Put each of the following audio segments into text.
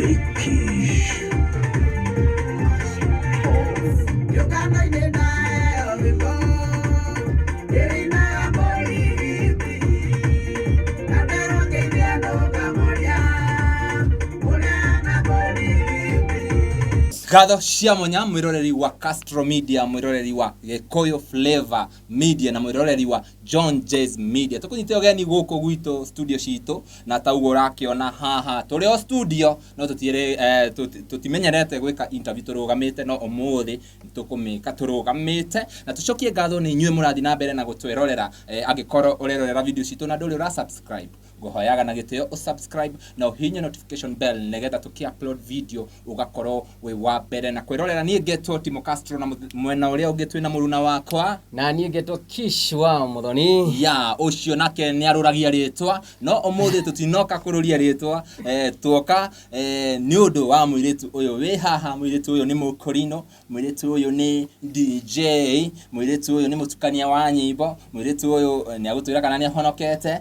Kish. Kĩũngano-inĩ ndaheo rwĩmbo, ndĩrĩinaga mũrigiti. Na nderwo ngeithie andũ ngamũria, mũrĩa na mũrigiti. Ngatho cia mwanya mwiroreri wa Castro Media, mwiroreri wa Gikuyu Flavor Media na mwiroreri wa John J's Media. Tukunyite ũgeni gũkũ gwitũ studio citũ, na ta ũguo ũrakĩona haha tũrĩ o studio, no tũtirĩ tũtimenyerete gwĩka interview tũrũgamĩte, no ũmũthĩ tũkũmĩka tũrũgamĩte. Na tũcokie ngatho nĩ inyuĩ mũrathiĩ na mbere na gũtwĩrorera. Angĩkorwo ũrerorera video citũ na ndũrĩ ũra subscribe, ngũhoyaga na gĩtĩo ũsubscribe na ũhihinye notification bell nĩgetha tũkĩ upload video ũgakorwo wĩ wa mbere na kwĩrorera. Niĩ ngetwo Timo Castro, na mwena ũrĩa ũngĩ twĩna mũruna wakwa. Na niĩ ngetwo Kish wa Muthoni. Ya ũcio nake nĩ arũragia rĩtwa, no ũmũthĩ tũtinoka kũrũria rĩtwa, tuoka nĩ ũndũ wa mũirĩtu ũyũ wĩ haha. Mũirĩtu ũyũ nĩ mũkũrinũ, mũirĩtu ũyũ nĩ DJ, mũirĩtu ũyũ nĩ mũtukania wa nyĩmbo, mũirĩtu ũyũ nĩ agũtwĩra kana nĩ ahonokete.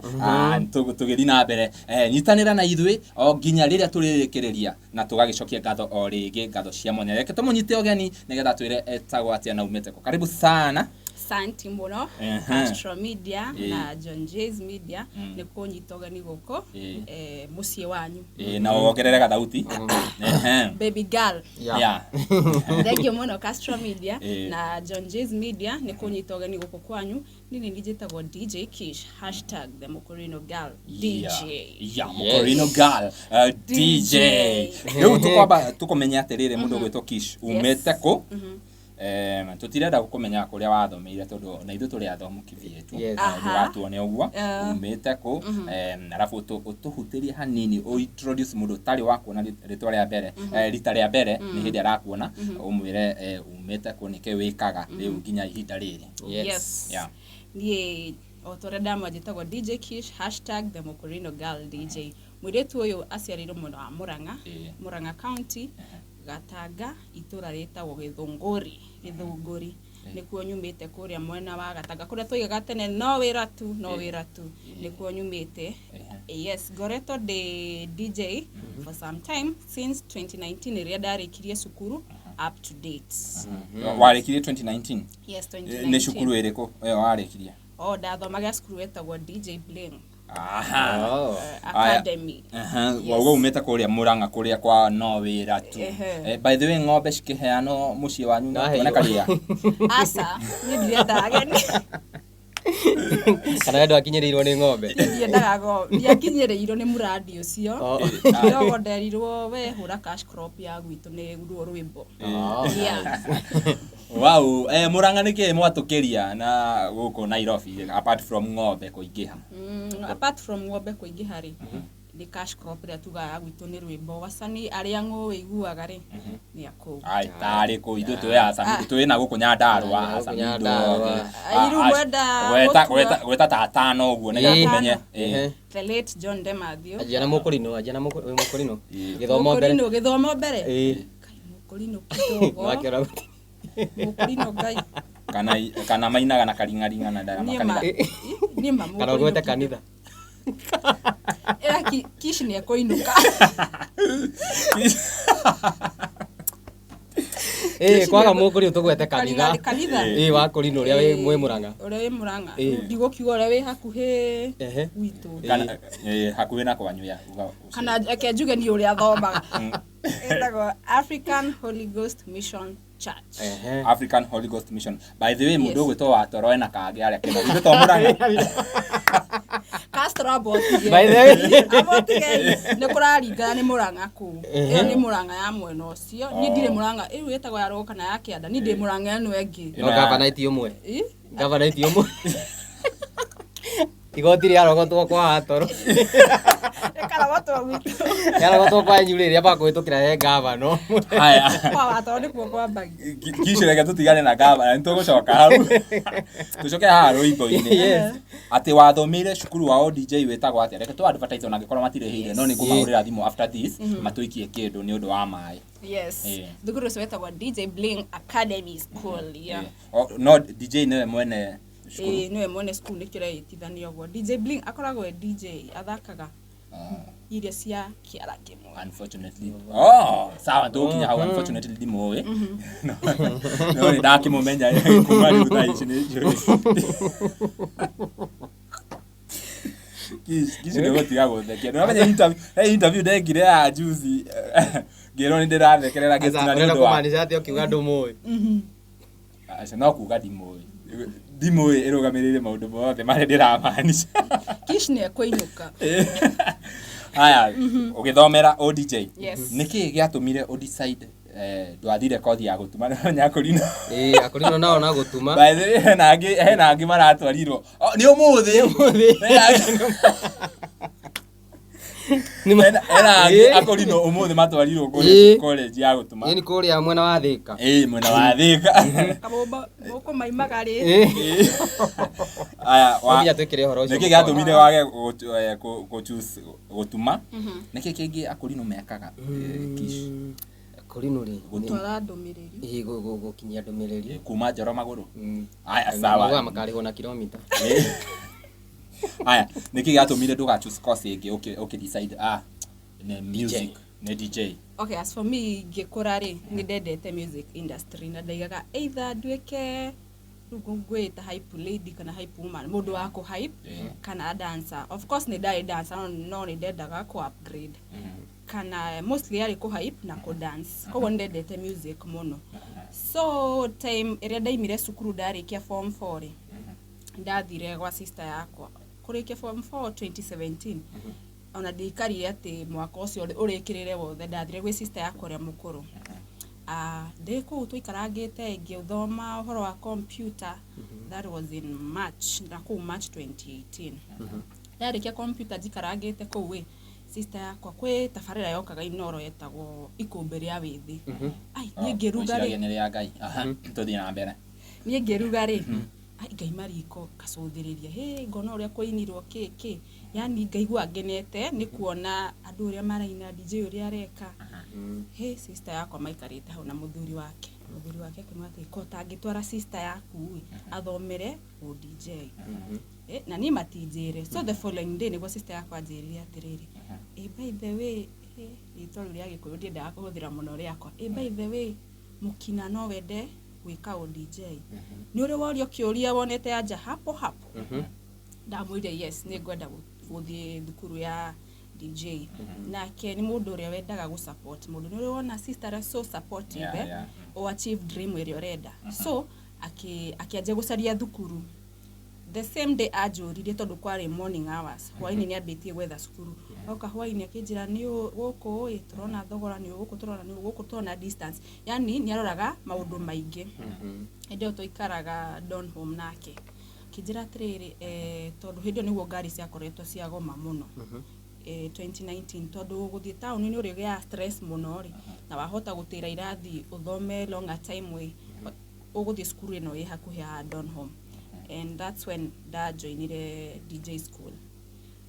Tũgĩthiĩ na mbere, nyitanĩra na ithuĩ o nginya rĩrĩa tũrĩrĩkĩrĩria na tũgagĩcokia ngatho o rĩngĩ, ngatho cia mwanya. Reke tũmũnyite ũgeni nĩgetha twĩre etagwo atĩa na umĩte kũ. Karibu sana. Santi mũno. Castro Media na John J's Media nĩ kũnyita ũgeni gũkũ mũciĩ wanyu. Ĩĩ, na wongerere gathauti. Baby girl. Thank you mũno, Castro Media na John J's Media, nĩ kũnyita ũgeni gũkũ kwanyu. Niĩ nĩ njĩtagwo DJ Kish, #TheMokorino Girl DJ. Yeah, Mokorino Girl, DJ. Rĩu tũkwamba tũkũmenya atĩrĩrĩ, mũndũ ũgwĩtwo Kish, umĩte kũ? Tũtirenda gũkũmenya kũrĩa wathomeire, tondũ na ithuĩ tũrĩ athomu kibietu. Ndũgatuone ũguo. Umĩte kũ? Arabu ũtũhutĩrie hanini, ũ introduce mũndũ ũtarĩ wa kuona rĩtwa rĩa mbere, rita rĩa mbere nĩ hĩndĩ arakuona, ũmwĩre umĩte kũ, nĩkĩ wĩkaga rĩu nginya ihinda rĩrĩ. Yes. Niĩ o ta ũrĩa ndamwa, njĩtagwo DJ Kish, #TheMokorino Girl DJ. Mũirĩtu ũyũ aciarĩirwo mwena wa Murang'a, Murang'a County, Gatanga, itũra rĩtagwo Gĩthũngũri. Gĩthũngũri nĩkuo nyumĩte, kũrĩa mwena wa Gatanga, kũrĩa twoigaga tene no wĩra tu, no wĩra tu, nĩkuo nyumĩte. Yes, ngoretwo ndĩ DJ for some time, since 2019 rĩrĩa ndarĩkirie cukuru up to date. Warĩkirie 2019? Yes. Nĩ 2019. Cukuru ĩrĩkũ ĩyo warĩkirie? O ndathomaga cukuru wetagwo DJ Bling Aha. Oh. Academy. Aha, wauga umĩte kũrĩa Mũrang'a, kũrĩa kwa no wĩra tu. By the way, ng'ombe cikĩheanwo mũciĩ wanyu no Ndaheirwo. tuone karia? Aca, niĩ ndirendaga ageni. Kana we ndwakinyĩrĩirwo nĩ ng'ombe? Ndiendaga ng'ombe, ndiakinyĩrĩirwo nĩ mũrandi ũcio. Oh. Ndogo nderirwo we hũra cash crop ya gwitũ nĩ ruo rwĩmbo. Oh. Yeah. Wow, Mũrang'a nĩ kĩĩ mwatũkĩria na gũkũ Nairobi apart from ng'ombe kũingĩha? Apart from ng'ombe kũingĩha rĩ, nĩ cash crop ĩrĩa tugaga ya gwitũ nĩ rwĩmbo. Wacani arĩa ng'ũĩ iguaga rĩ, nĩ akũu. Ai, tarĩ kũ? Ithuĩ twĩ Asami, twĩ na gũkũ Nyandarũa. Ah, gũkũ Asami. Nyandarũa. Ai, rĩu mwenda gũtua- Gweta ta atano ũguo nĩgetha Ĩĩ. tũmenye. Ehe. The late John Demathew. Anjia na mũkũrinũ, anjia na wĩ mũkũrinũ. Gĩthomo mbere. Mũkũrinũ, gĩthomo mbere. Kai, mũkũrinũ kidogo. Wakĩona gũti- Mũkũrinũ ngai. Kana mainaga na karing'aring'a na ndarama Niĩ ma kanitha. Niĩ ma Kana mũkũrinũ ũgwete kidogo. kanitha. Ĩra Kish nĩ ekũinũka. Ĩĩ, kwaga mũkũrinũ tũgwete kanitha. Kanitha. Ĩĩ, wa kũrinũ ũrĩa wĩ mwĩ Mũrang'a. Ũrĩa wĩ Mũrang'a. Ndigũkiuga ũrĩa wĩ hakuhĩ gwitũ. Kana hakuhĩ na kwanyu ya uga ũcio. Kana reke njuge niĩ ũrĩa thomaga. Ĩtagwo African Holy Ghost Mission Church. African Holy Ghost Mission. By the way, mũndũ ũgwĩtwo Watoro ena kangĩ harĩa Kĩmathi. Ithuĩ to Mũrang'a. Castro abotige. By the way. Abotige, nĩ kũraringana nĩ Mũrang'a kũ. Ĩyo nĩ Mũrang'a ya mwena ũcio. Niĩ ndirĩ Mũrang'a. Ĩu ĩtagwo ya rũgũrũ kana ya kĩanda. Niĩ ndĩ Mũrang'a ĩno ĩngĩ. No gavana ti ũmwe. Ĩ? Gavana ti ũmwe. Igoti rĩarogotwo kwa Watoro. Rĩkarogotwo gwitũ. Rĩarogotwo kwanyu rĩ, rĩambaga kũhĩtũkĩra he gavana. Haya. Kwa Watoro nĩkuo kwambagia. Kish, reke tũtigane na gavana, nĩ tũgũcoka hau. Tũcoke haha rwĩmbo-inĩ. Atĩ wathomeire cukuru wa DJ wĩtagwo atĩa? Reke tũ advertise ona angĩkorwo matirĩhĩire, no nĩ ngũmahũrĩra thimũ after this matũikie kĩndũ nĩ ũndũ wa maĩ. Yes. Thukuru ũcio wetagwo DJ Bling Academy School. Yeah. O, no DJ nĩwe mwene cukuru? Ĩĩ, nĩwe mwene cukuru, nĩkĩo reĩtithania ũguo. DJ Bling akoragwo e DJ, athakaga. Irio cia kĩara kĩmwe. Unfortunately, oh, sawa, tũgũkinya hau. Unfortunately ndimũĩ, no nĩ ndakĩmũmenya kuma rĩu thaa ici nĩ njũĩ. Kish nĩ gũtiga gũthekia. Nĩwamenya interview, he interview ndekire ya juzi, ngĩrwo nĩ ndĩrathekerera Aca, gĩtina nĩ ũrenda ũndũ wa kũmaanisha atĩ ũkiuga ndũmũĩ? Aca, no kuga ndimũĩ. Ndimũĩ ĩrũgamĩrĩire maũndũ mothe marĩa ndĩramaanisha. Kish nĩ ekũinũka. Haya, ũgĩthomera ODJ, Yes. nĩkĩ gĩatũmire ũdecide, ndwathire kothi ya gũtuma? Nĩwamenya kũrino. Ĩĩ, akũrino nao na gũtuma. By the way, hena angĩ maratwarirwo. Oh, nĩ ũmũthĩ. Ũmũthĩ. Hena angĩ Ĩĩ. akũrino ũmũthĩ matwarirwo kũrĩa college ya gũtuma. Ĩĩ, nĩ kũrĩa mwena wa Thĩka. Ĩĩ, mwena wa Thĩka. Kabũmba gũkũ maimaga rĩ. Ĩĩ. Aya, No nginya twĩkĩre ũhoro ũcio nĩkĩ mũkonde. gĩatũmire wage gũchoose gũtuma? Nĩkĩ kĩngĩ akũrino mekaga, Kish? Akũrino rĩ, Gũtuma. Twara ndũmĩrĩri. Ĩĩ, gũkinyia ndũmĩrĩri. Kuma njoro magũrũ. Aya, Maugaga sawa. makarĩhwo na kilomita. Aya, nĩkĩ gĩatũmire ndũga choose course ĩngĩ, ũkĩ decide nĩ music, nĩ DJ? Okay, as for me, ngĩkũra rĩ, nĩ ndendete music industry na ndaigaga either nduĩke rĩu ngwĩta hype lady kana hype woman, mũndũ wa kũ hype, kana dancer. Of course nĩ ndarĩ dancer, no nĩ ndendaga kũ upgrade, kana mostly yarĩ kũ hype na kũ dance. Koguo nĩ ndendete music mũno. So time ĩrĩa ndaimire cukuru, ndarĩkia form 4 rĩ, ndathire gwa sister yakwa. Kũrĩkia form 4 2017, ona ndiikarire atĩ mwaka ũcio ũrĩkĩrĩre wothe, ndathire gwĩ sister yakwa ũrĩa mũkũrũ. Ndĩ kũu tũikarangĩte ngĩthoma ũhoro wa computer. That was in March, na kũu March 2018 ndarĩkia computer, njikarangĩte kũu ĩ sister yakwa kwĩ tabarĩra yokaga Inoro yetagwo Ikũmbĩ rĩa Wĩthĩ. Ai, niĩ ngĩruga Ngwĩciragia rĩ, nĩ rĩa Ngai. Aha, tũthiĩ na mbere. Niĩ ngĩruga rĩ, ai, ngaima riko ngacũthĩrĩria, hĩ, ngona ũrĩa kũinirwo kĩ kĩ, yani ngaigua ngenete nĩ kuona andũ ũrĩa maraina, DJ ũrĩa areka. Hĩ, sister yakwa maikarĩte hau na mũthuri wake. Mũthuri wake akĩmwĩra atĩ ko tangĩtwara sister yaku ĩ athomere ũ DJ. Na niĩ matinjĩre. So the following day nĩguo sister yakwa anjĩrire atĩrĩrĩ, by the way, rĩtwa rĩu rĩa Gĩkũyũ ndiendaga kũhũthĩra mũno rĩakwa, by the way, mũkina no wende gwĩka ũ DJ, nĩ ũrĩ worio kĩũria wonete anja hapo hapo. Ndamwĩrire yes, nĩ ngwenda gũthiĩ thukuru ya DJ. Nake nĩ mũndũ ũrĩa wendaga gũ support mũndũ. Nĩ ũrĩ wona sister are so supportive, o achieve dream ĩrĩa ũrenda. So akĩanjia gũcaria thukuru the same day anjũririe, tondũ kwarĩ morning hours, hwainĩ nĩ ambĩtie gwetha cukuru. Oka hwainĩ akĩnjĩra nĩ gũkũ ĩ tũrona thogora, nĩ gũkũ tũrona, nĩ gũkũ tũrona distance, yani nĩ aroraga maũndũ maingĩ. Hĩndĩ ĩyo twaikaraga Donholm nake akĩnjĩra atĩrĩrĩ, tondũ hĩndĩ ĩyo nĩguo ngari ciakoretwo ciagoma mũno, 2019, tondũ gũthiĩ taũni nĩ ũrĩgĩaga stress mũno rĩ, na wahota gũtĩra irathi ũthome longer time ĩ ũgũthiĩ cukuru ĩno ĩ hakuhĩ ya Donholm. And that's when ndajoinire DJ school.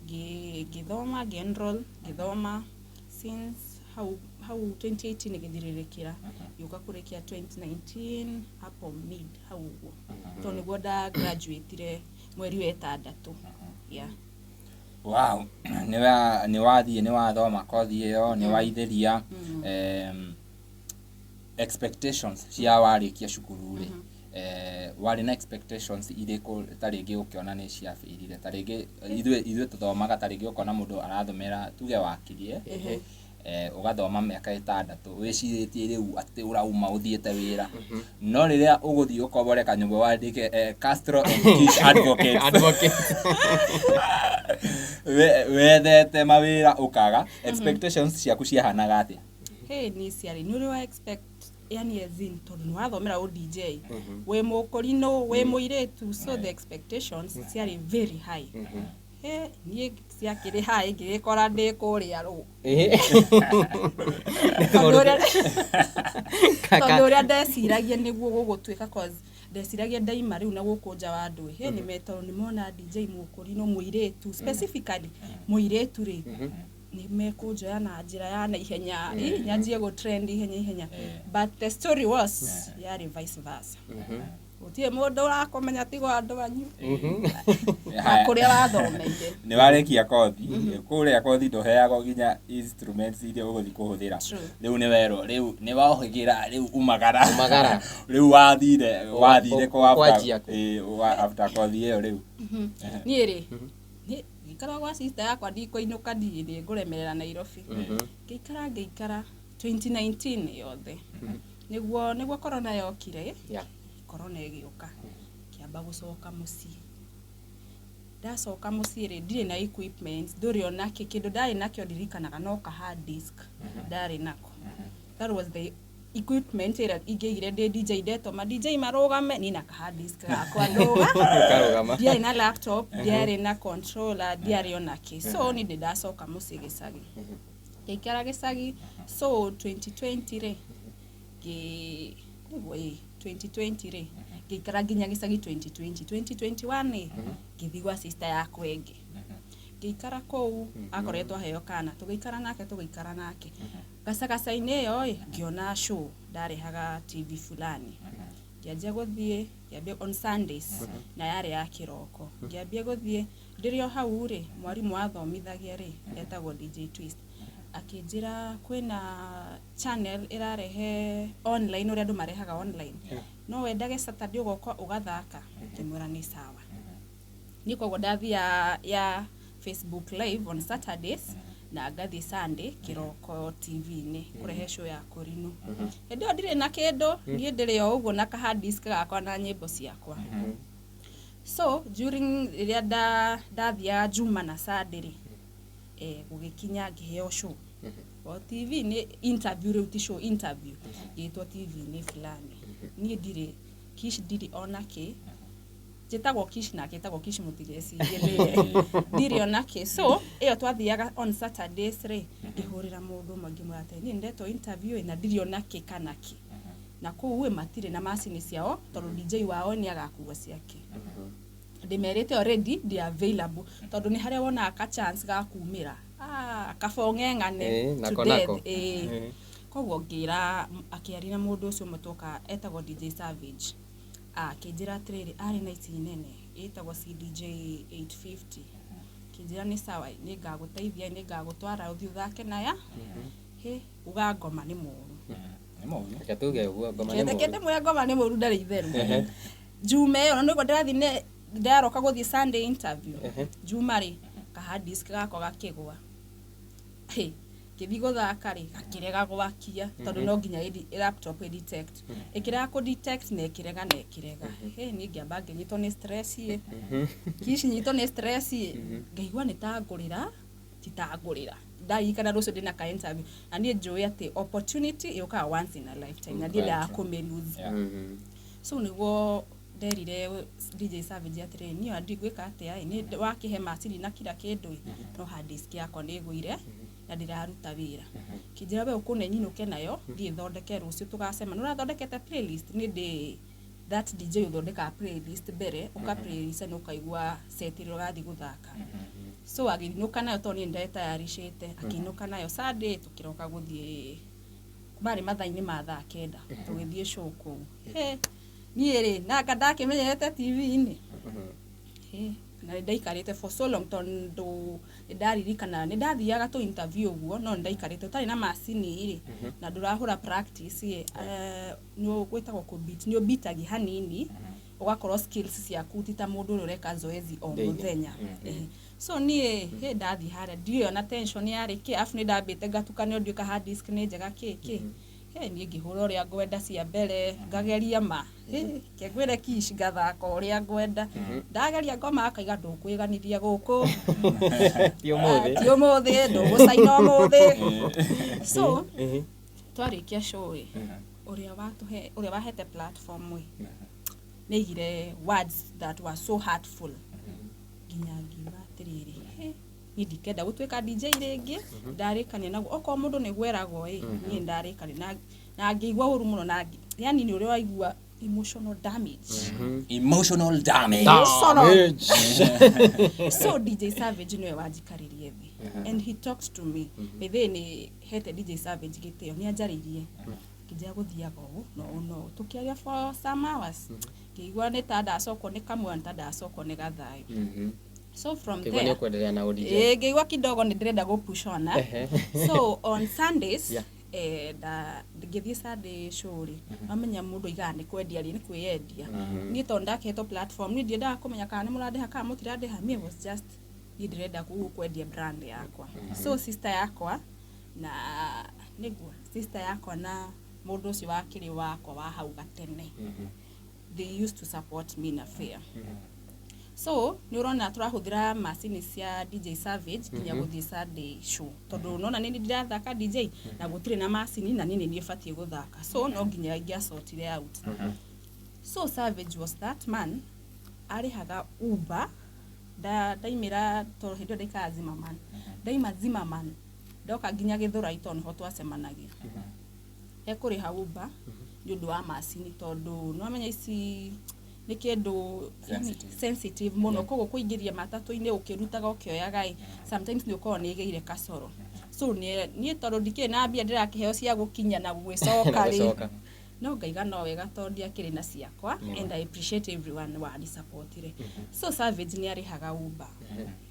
Ngĩthoma, ngĩ-enroll, ngĩthoma since hau hau 2018 ĩgĩthirĩrĩkĩra, gĩũka kũrĩkia 2019 hapo mid hau ũguo, tondũ nĩguo nda graduatire mweri wa ĩtandatũ, yeah. Wow, nĩ wathiĩ, nĩ wathoma kothi ĩyo, nĩ waithĩria. Expectations cia warĩkia cukuru rĩ, warĩ na expectations irĩkũ? Ta rĩngĩ ũkĩona nĩ ciabĩrire, ta rĩngĩ ithuĩ tũthomaga, ta rĩngĩ ũkona mũndũ arathomera tuge wakirie, ũgathoma mĩaka 6 wĩcirĩtie rĩu atĩ ũrauma ũthiĩte wĩra, no rĩrĩa ũgũthiĩ ũkombore kanyũmba wandĩke Castro and Kish Advocates, Advocate. Wethete mawĩra ũkaga, expectations ciaku ciahanaga atĩa? Hey, ni ciarĩ nĩ ũrĩ wa expect, yani as in tondũ nĩ wathomera ũ DJ, wĩ mũkũrinũ, wĩ mũirĩtu, so the expectations ciarĩ very high. He, niĩ ciakĩrĩ high, ngĩgĩkora ndĩ kũrĩa rũ tondũ ũrĩa ndeciragia nĩguo gũgũtuĩka, cause ndeciragia ndaima rĩu na gũkũ nja wa andũ, he nĩ metoro nĩ mona DJ mũkũrinũ mũirĩtu, specifically mũirĩtu rĩ, nĩ mekũnjoya na njĩra ya naihenya, nyanjie gũ trend ihenya ihenya. But the story was yarĩ vice versa. Gũtirĩ mũndũ ũrakũmenya tigo andũ anyu na Haya. kũrĩa wathomeire. Nĩ warĩkia kothi kũrĩa, kothi ndũheagwo nginya instruments iria ũgũthiĩ kũhũthĩra. True. Rĩu nĩ werwo, rĩu nĩ wohĩgĩra, rĩu umagara. Umagara. Rĩu wathire kũ after- Kwanjia kũ? Ĩĩ, after kothi ĩyo rĩu? Niĩ rĩ, ngĩikara gwa sister yakwa, ndikũinũka, niĩ nĩ ngũremerera Nairobi. Ngĩikara 2019 yothe, nĩguo corona yokire. Corona ĩgĩũka, ngĩamba gũcoka mũciĩ. Ndacoka mũciĩ rĩ, ndirĩ na equipment, ndũrĩ ona kĩ. Kĩndũ ndarĩ nakĩo ndirikanaga no ka hard disk ndarĩ nako. That was the equipment ĩrĩa ingĩigire ndĩ DJ. Ndetwo ma DJ marũgame, niĩ na ka hard disk gakwa ndũga. Ũkarũgama. Ndiarĩ na laptop, ndiarĩ na controller, ndiarĩ ona kĩ. So niĩ ndĩ ndacoka mũciĩ gĩcagi, ngĩikara gĩcagi. So 2020 rĩ, ngĩ nĩguo ĩ 2020 rĩ, ngĩikara nginya gĩcagi 2020. 2021 rĩ, ngĩthiĩ gwa sister yakwa ĩngĩ, ngĩikara kũu. Akoretwo aheo kana, tũgĩikara nake gacagaca-inĩ ĩyo ĩ, ngĩona show ndarehaga TV fulani, ngĩanjia gũthiĩ, ngĩambia on Sundays na yarĩ ya kĩroko. Ngĩambia gũthiĩ ndĩrĩ o hau rĩ, mwarimũ wathomithagia rĩ, etagwo DJ Twist, akĩnjĩra kwĩna channel ĩrarehe online, ũrĩa andũ marehaga online, no wendage Saturday ũgoka ũgathaka. Ngĩmwĩra nĩ sawa. Niĩ koguo ndathia ya Facebook Live on Saturdays na ngathiĩ Sunday kĩroko TV-inĩ kũrehe show ya kũrinũ. Hĩndĩ ĩyo ndirĩ na kĩndũ, niĩ ndĩrĩ o ũguo na ka hard disk gakwa na nyĩmbo ciakwa. So during rĩrĩa ndathiaga Juma na Sunday rĩ, gũgĩkinya ngĩheo show o TV nĩ interview, rĩu ti show, interview, ngĩtwo TV-inĩ fulani. Niĩ ndirĩ Kish, ndirĩ ona kĩ. Njĩtagwo Kish nake etagwo Kish, mũtigecirie nĩwe. Ndirĩ ona kĩ. So ĩyo twathiaga on Saturdays rĩ, ngĩhũrĩra mũndũ ũmwe, ngĩmwĩra atĩ niĩ ndetwo interview ĩ, na ndirĩ ona kĩ kana kĩ, na kũu ĩ matirĩ na macini ciao tondũ DJ wao nĩ agakua ciake. Ndĩmerĩte already ndi available, tondũ nĩ harĩa wonaga ka chance ga kumĩra, ah, kabong'eng'ane Nako to death. Nako. Koguo ngĩra, akĩaria na mũndũ ũcio ũmwe twoka etagwo DJ Savage. Ah, akĩnjĩra atĩrĩrĩ, arĩ na ici nene ĩtagwo CDJ 850. Akĩnjĩra nĩ sawa, nĩ ngagũteithia, nĩ ngagũtwara ũthiĩ ũthake naya. Hĩ, uga ngoma nĩ mũru. Nĩ mũru. Reke tuge ũguo, ngoma nĩ Kĩndũ mũru. ndĩmwĩre, ngoma nĩ mũru, ndarĩ itherũ. Juma ĩyo na nĩguo ndĩrathiĩ ndĩraroka gũthiĩ Sunday interview. Juma rĩ, ka hard disk gakwa gakĩgwa. Hĩ, ngĩthiĩ gũthaka rĩ, gakĩrega gwakia tondũ no nginya laptop ĩ detect, ĩkĩrega kũ detect na ĩkĩrega na ĩkĩrega. Hĩ, niĩ ngĩamba ngĩnyitwo nĩ stress ĩ, kici nyitwo nĩ stress ĩ, ngaigua nĩ ta ngũrĩra, ti ta ngũrĩra. Ndaririkana rũciũ ndĩna ka interview, na niĩ njũĩ atĩ opportunity yũkaga once in a lifetime na ndiendaga kũmĩ lose. So nĩguo nderire DJ Savage atĩrĩrĩ, niĩ ona ndigwĩka atĩa ĩ, nĩ wakĩhe macini na kila kĩndũ ĩ, no hard disk yakwa nĩ ĩgũire na ndĩraruta wĩra. Kĩnjĩra we ũkũne nyinũke nayo, thiĩ thondeke, rũciũ tũgacema. Nĩ ũrathondekete playlist? Nĩ ndĩ that DJ ũthondekaga playlist mbere, ũka playlist na ũkaigua set ĩrĩa ũrathiĩ gũthaka. So agĩinũka nayo tondũ niĩ ndetayaricĩte. Akĩinũka nayo Sunday, tũkĩroka gũthiĩ, marĩ mathaa-inĩ ma thaa 9, tũgĩthiĩ show kũu. He, niĩ rĩ, nanga ndakĩmenyerete TV-inĩ. Hĩ, na nĩ ndaikarĩte for so long tondũ nĩ ndaririkana nĩ ndathiaga tũ interview ũguo, no nĩ ndaikarĩte ũtarĩ na macini rĩ, na ndũrahũra practice ĩ, nĩ gwĩtagwo kũ nĩ ũbitagia hanini, ũgakorwo skills ciaku ti ta mũndũ ũrĩa ũreka zoezi o Daily. mũthenya. So niĩ hĩ, ndathiĩ harĩa ndiũĩ ona tension yarĩ kĩ, arabu nĩ ndambĩte ngatukanio, ndiũĩ ka hard disk nĩ njega kĩ kĩ. He, niĩ ngĩhũra ũrĩa ngwenda cia mbere, ngageria ma. Hĩ, ke ngwĩre Kish, ngathaka ũrĩa ngwenda. Ndageria ngoma akaiga ndũkwĩganithia gũkũ. Ti ũmũthĩ. Ah, ti ũmũthĩ, ndũgũcaina ũmũthĩ. So twarĩkia show ĩ, ũrĩa watũhe, ũrĩa wahete platform ĩ, nĩ aigire words that were so heartful nginya ngiuga atĩrĩrĩ, "Hĩ, niĩ ndikenda gũtuĩka DJ rĩngĩ, ndarĩkania naguo. Okorwo mũndũ nĩ gweragwo ĩ, niĩ ndarĩkania na ngĩigua ũru mũno na yani nĩ ũrĩa waigua emotional damage." Emotional damage. Emotional. So DJ Savage nĩwe wanjikaririe thĩ and he talked to me. By the way, nĩ hete DJ Savage gĩtĩo, nĩ anjarĩirie. Ngĩnjĩra gũthiaga ũũ no ũũ no ũũ. Tũkĩaria for some hours, ngĩigua nĩ ta ndacokwo nĩ kamwe, nĩ ta ndacokwo nĩ gathayũ. So from Kĩigua nĩ there ũkwendelea na ũDJ. Ĩĩ, ngĩigua kidogo nĩ ndĩrenda gũ push on. So on Sundays, ngĩthiĩ Sunday show rĩ, wamenya mũndũ aigaga nĩ kwendia rĩ, nĩ kwĩyendia. Niĩ tondũ ndakĩhetwo platform, niĩ ndiendaga kũmenya kana nĩ mũrandĩha kana mũtirandĩha. Me was just niĩ ndĩrenda kwendia brand yakwa. So sister yakwa na nĩguo sister yakwa na mũndũ ũcio wakĩrĩ wakwa wa hau gatene, they used to support me na fair. So nĩ ũrona tũrahũthĩra macini cia DJ Savage nginya gũthiĩ Sunday show, tondũ nona nĩ ndĩrathaka DJ na gũtirĩ na macini na niĩ nĩ niĩ batiĩ gũthaka, so no nginya ingĩasortire out. So Savage was that man arĩhaga Uber. Ndaimĩra, tondũ hĩndĩ ĩyo ndaikaraga Zimmerman, ndaima Zimmerman ndoka nginya Gĩthũrai, tondũ nĩho twacemanagia, ekũrĩha Uber nĩ ũndũ wa macini, tondũ nĩwamenya ici nĩ kĩndũ Sensitive. Sensitive mũno. Koguo kũingĩria matatũ-inĩ ũkĩrutaga ũkĩoyaga ĩ, sometimes nĩ ũkoragwo nĩ ĩgĩire kasoro. So niĩ tondũ ndikĩrĩ na mbia ndĩrakĩheo cia gũkinya na gwĩcoka Na rĩ, gũcoka. No ngaiga no wega tondũ ndiakĩrĩ na ciakwa. And I appreciate everyone wanisupportire. So Savage nĩ arĩhaga Uber,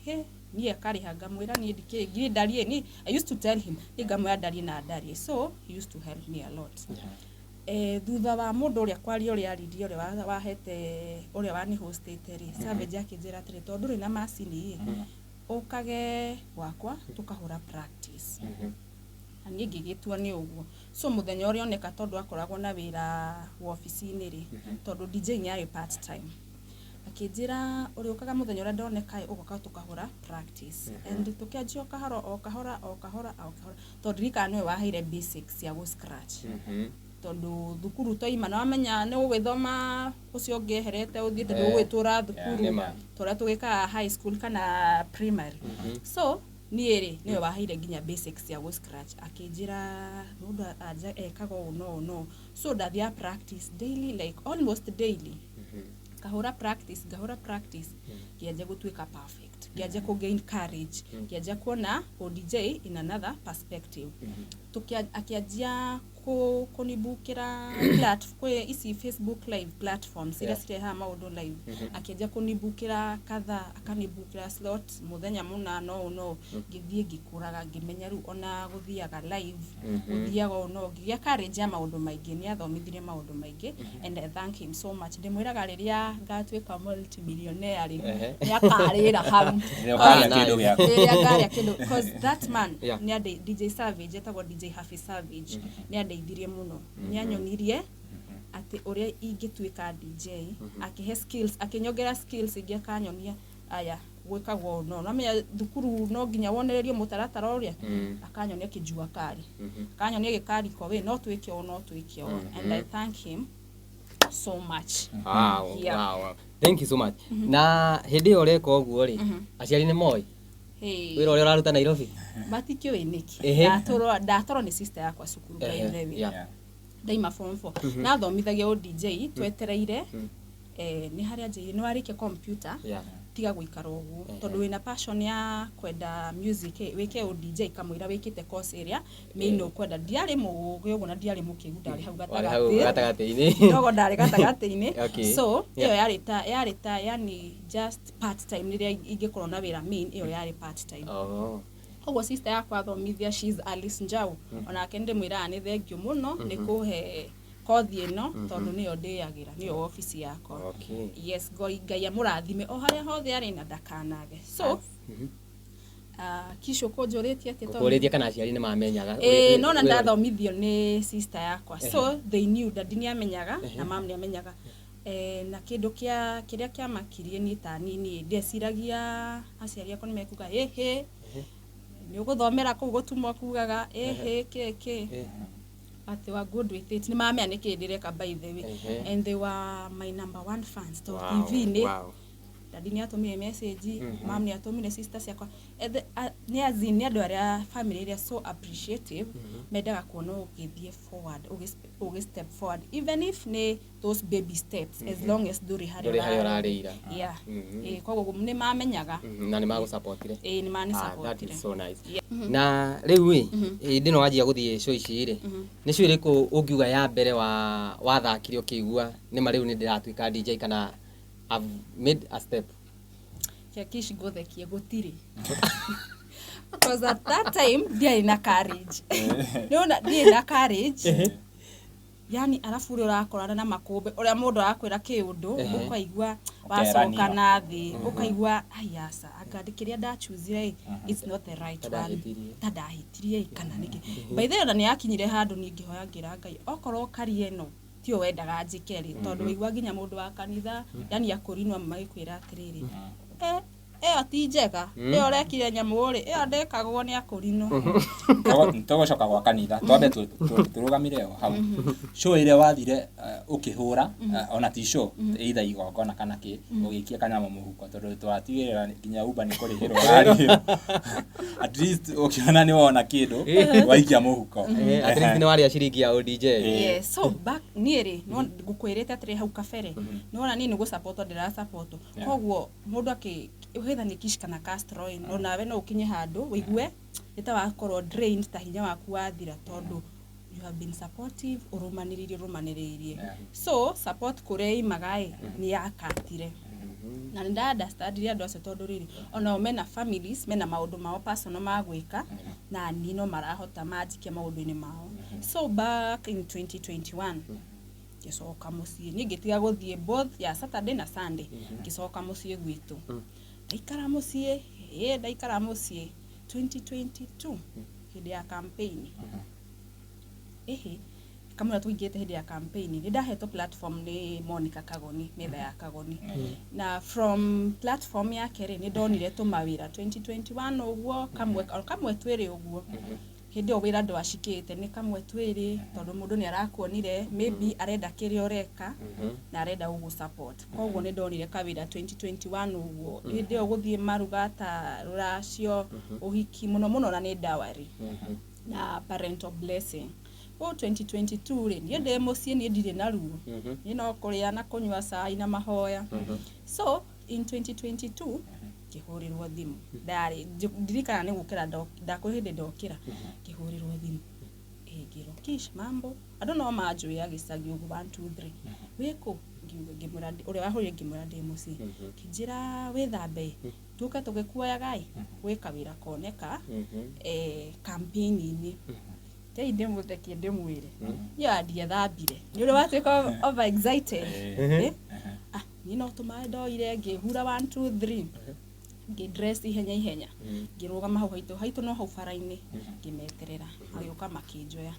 he niĩ akarĩha, ngamwĩra niĩ ndikĩrĩ niĩ ndariĩ ni. I used to tell him niĩ ngamwĩra ndariĩ na ndariĩ, so he used to help me a lot. Thutha wa mũndũ ũrĩa kwaria ũrĩa aririe, ũrĩa wahete ũrĩa wanihostĩte rĩ, Savage akĩnjĩra atĩrĩ, tondũ ndũrĩ na macini ĩ, ũkage gwakwa tũkahũra practice. Na niĩ ngĩgĩtua nĩ ũguo. So mũthenya ũrĩa oneka, tondũ akoragwo na wĩra wobici-inĩ rĩ, tondũ DJ nĩ arĩ part time, akĩnjĩra ũrĩũkaga mũthenya ũrĩa ndoneka ĩ, ũgoka tũkahũra practice. And tũkĩanjia o kahora o kahora o kahora o kahora, tondũ ndirikana nĩwe waheire basics cia gũ scratch, tondũ thukuru twaima na wamenya nĩ ũgũgĩthoma ũcio ũngĩ eherete ũthiĩte, ndũgũgĩtũra thukuru nĩma. ta ũrĩa tũgĩkaga high school kana primary. So niĩ rĩ, nĩwe waheire nginya basics cia gũ scratch, akĩnjĩra mũndũ anja ekaga ũũ no ũũ no. So ndathiaga practice daily, like almost daily, ngahũra practice, ngahũra practice, ngĩanjia gũtuĩka perfect, ngĩanjia kũ gain courage, ngĩanjia kuona ODJ in another perspective. Akĩanjia kũnibukĩra kwĩ ici Facebook live platforms iria cirehaga maũndũ live. Akĩanjia kũnibukĩra kadhaa, akanibukĩra slot mũthenya mũna no ũũ no ũũ. Ngĩthiĩ ngĩkũraga, ngĩmenya rĩu ona gũthiaga live, gũthiaga ũũ no ũũ. Ngĩgĩa courage ya maũndũ maingĩ. Nĩ athomithirie maũndũ maingĩ and I thank him so much. Ndĩmwĩraga rĩrĩa ngatuĩka multimillionaire rĩ, nĩ akarĩra hau. Rĩrĩa ũkarĩa kĩndũ gĩaku. Rĩrĩa ngarĩa kĩndũ, cause that man nĩ DJ Savage, etagwo DJ Happy Savage, nĩ andeithirie mũno. Nĩ anyonirie atĩ ũrĩa ingĩtuĩka DJ, akĩhe skills, akĩnyongera skills ingĩ, akanyonia aya gwĩkagwo ũũ no namenya thukuru no nginya wonererio mũtaratara ũrĩa, akanyonia kĩjua kari, akanyonia gĩkariko wĩ no twĩke ũũ no twĩke ũũ, and I thank him so much. Yeah. Wow. Thank you so much. Na hĩndĩ ĩyo ũreka ũguo rĩ, aciari nĩ moĩ Hey. wĩra ũrĩa ũraruta Nairobi? Matikĩũĩ nĩkĩ. Ndatwarwo nĩ sister yakwa cukuru, by the way. Ndaima form 4 nathomithagia o DJ twetereire, nĩ harĩa njĩire nĩ warĩkia computer, tiga gũikara ũguo, tondũ wĩna passion ya kwenda music ĩ, wĩke o DJ kamũira wĩkĩte course ĩrĩa main ũkwenda. Ndiarĩ mũũgĩ ũguo na ndiarĩ mũkĩgu, ndarĩ hau Warĩ hau gatagatĩ gatagatĩ-inĩ. Kidogo ndarĩ gatagatĩ-inĩ. So ĩyo yarĩ ta yani just part time. Rĩrĩa ingĩkorwo na wĩra main, ĩyo yarĩ part time. Koguo sister yakwa athomithia, she's Alice Njau, onake ndĩmwĩraga nĩ thank you mũno nĩ kũhe kothi ĩno, tondũ nĩyo ndĩagĩra, nĩyo obici yakwa. Yes, Ngai amũrathime o harĩa hothe arĩ na ndakanage. So Kisho, kũnjũrĩtie atĩ Ngũkũrĩtie kana aciari nĩ mamenyaga. Ĩĩ, nona ndathomithio nĩ sister yakwa, so they knew. Daddy nĩ amenyaga na mam nĩ amenyaga. Na kĩndũ kĩa kĩrĩa kĩamakirie niĩ ta niĩ ndeciragia aciari akwa nĩ mekuga ĩhĩ nĩ ũgũthomera kũu gũtumwo kugaga ĩhĩ kĩ kĩ, but they were good with it. Nĩ mamenya nĩ kĩ ndĩreka, by the way. And they were my number one fans, tondũ TV-inĩ Daddy nĩ atũmire message, mam nĩ atũmire, sister ciakwa. Nĩ as in nĩ andũ arĩa family ĩrĩa so appreciative, mendaga kuona ũgĩthiĩ forward, ũgĩ step forward, even if nĩ those baby steps, as long as ndũrĩ harĩa Ndũrĩ harĩa ũrarĩira. Yeah. Koguo nĩ mamenyaga. Na nĩ magũsupportire. Ĩĩ, nĩ mani Ah, that supportire. is so nice. Na rĩu ĩ, hĩndĩ ĩno wanjia gũthiĩ show ici rĩ, nĩ show ĩrĩkũ ũngiuga ya mbere wa wathakire ũkĩigua nĩma rĩu nĩ ndĩratuĩka DJ kana I've made a step? Kiakish, ngũthekie, gũtirĩ, because at that time ndiarĩ na courage. Nĩwona ndiarĩ na courage, yani arabu ũrĩa ũrakorana na makũmbĩ, ũrĩa mũndũ arakwĩra kĩũndũ, ũkaigua wacoka Ũkeranio. na thĩ, ũkaigua aiaca, anga kĩrĩa ndachuzire ĩ, it's not the right Ta one. ndahĩtirie. Ta ndahĩtirie ĩ, kana nĩkĩ. By the way, ona nĩ yakinyire handũ niĩ ngĩhoya, ngĩra Ngai, okorwo career ĩno tiyo wendaga njĩke rĩ, tondũ waigua nginya mũndũ wa kanitha, yani akũrinwo magĩkwĩra atĩrĩrĩ, ĩyo ti njega, ĩyo ũrekire nyamũ rĩ, ĩyo ndĩkagwo nĩ akũrinwo. Tũgũcoka gwa kanitha, twambe tũrũgamire o hau. Show ĩrĩa wathire ũkĩhũra, ona ti show, either igongona kana kĩ, ũgĩikia kanyamũ mũhuko, tondũ twatigĩrĩra nginya Uber nĩ kũrĩhĩrwo ũrarĩhĩrwo, at least ũkĩona nĩ wona kĩndũ waikia mũhuko. At least nĩ warĩa ciringi ya ODJ. Yes, so back niĩ rĩ, no ngũkwĩrĩte atĩrĩ, hau kabere nĩwona niĩ nĩ gũsapotwo ndĩrasapotwo. Koguo mũndũ akĩ whether nĩ Kish kana Castro ĩ, no nawe no ũkinye handũ ũigue nĩ ta wakorwo drained, ta hinya waku wathira, tondũ you have been supportive, ũrũmanĩrĩirie, ũrũmanĩrĩirie. So support kũrĩa imaga ĩ nĩ yakatire, na nĩ nda understandire andũ acio, tondũ rĩrĩ, onao mena families, mena maũndũ mao personal ma gwĩka, na niĩ no marahota manjikia maũndũ-inĩ mao. So back in 2021 ngĩcoka mũciĩ, niĩ ngĩtiga gũthiĩ both ya Saturday na Sunday, ngĩcoka mũciĩ gwitũ, ndaikara mũciĩ, ĩ ndaikara mũciĩ 2022 hĩndĩ ya campaign. Ĩhĩ, kamũira tũingĩte hĩndĩ ya campaign, nĩ ndahetwo platform nĩ Monica Kagoni, metha ya Kagoni, na from platform yake rĩ, nĩ ndonire tũmawĩra 2021 ũguo, kamwe o kamwe twĩrĩ ũguo. Hĩndĩ ĩyo wĩra ndwacikĩte, nĩ kamwe twĩrĩ, tondũ mũndũ nĩ arakuonire, maybe arenda kĩrĩa ũreka na arenda gũgũ support. Koguo nĩ ndonire kawĩra 2021 ũguo, hĩndĩ ĩyo gũthiĩ maruga ta rũracio, ũhiki mũno mũno, na nĩ dowry na parental blessing. O 2022 rĩ, niĩ ndĩ mũciĩ, niĩ ndirĩ na ruo, niĩ no kũrĩa na kũnyua cai na mahoya. So in 2022 ngĩhũrĩrwo thimũ, ndarĩ ndirikana nĩ gũkĩra ndakwĩ hĩndĩ ndokĩra, ngĩhũrĩrwo thimũ. Ĩ, ngĩrwo, "Kish, mambo?" Andũ no manjũĩ a gĩcagi ũguo, 1 2 3, wĩkũ? Ngiuga, ngĩmwĩra ũrĩa wahũrire, ngĩmwĩra ndĩ mũciĩ. Kĩnjĩra, "Wĩthambe tũke tũgĩkuoyaga ĩ gwĩ kawĩra koneka campaign-inĩ." Kei ndĩmũthekie, ndĩmwĩre niĩ andiethambire nĩ ũrĩa watuĩka over excited. Eh? Ah, niĩ no tũmaĩ ndoire, ngĩhura 1 2 3, ngĩdress ihenya ihenya, ngĩrũgama hau haitũ haitũ, no hau bara-inĩ, ngĩmeterera magĩũka makĩnjoya,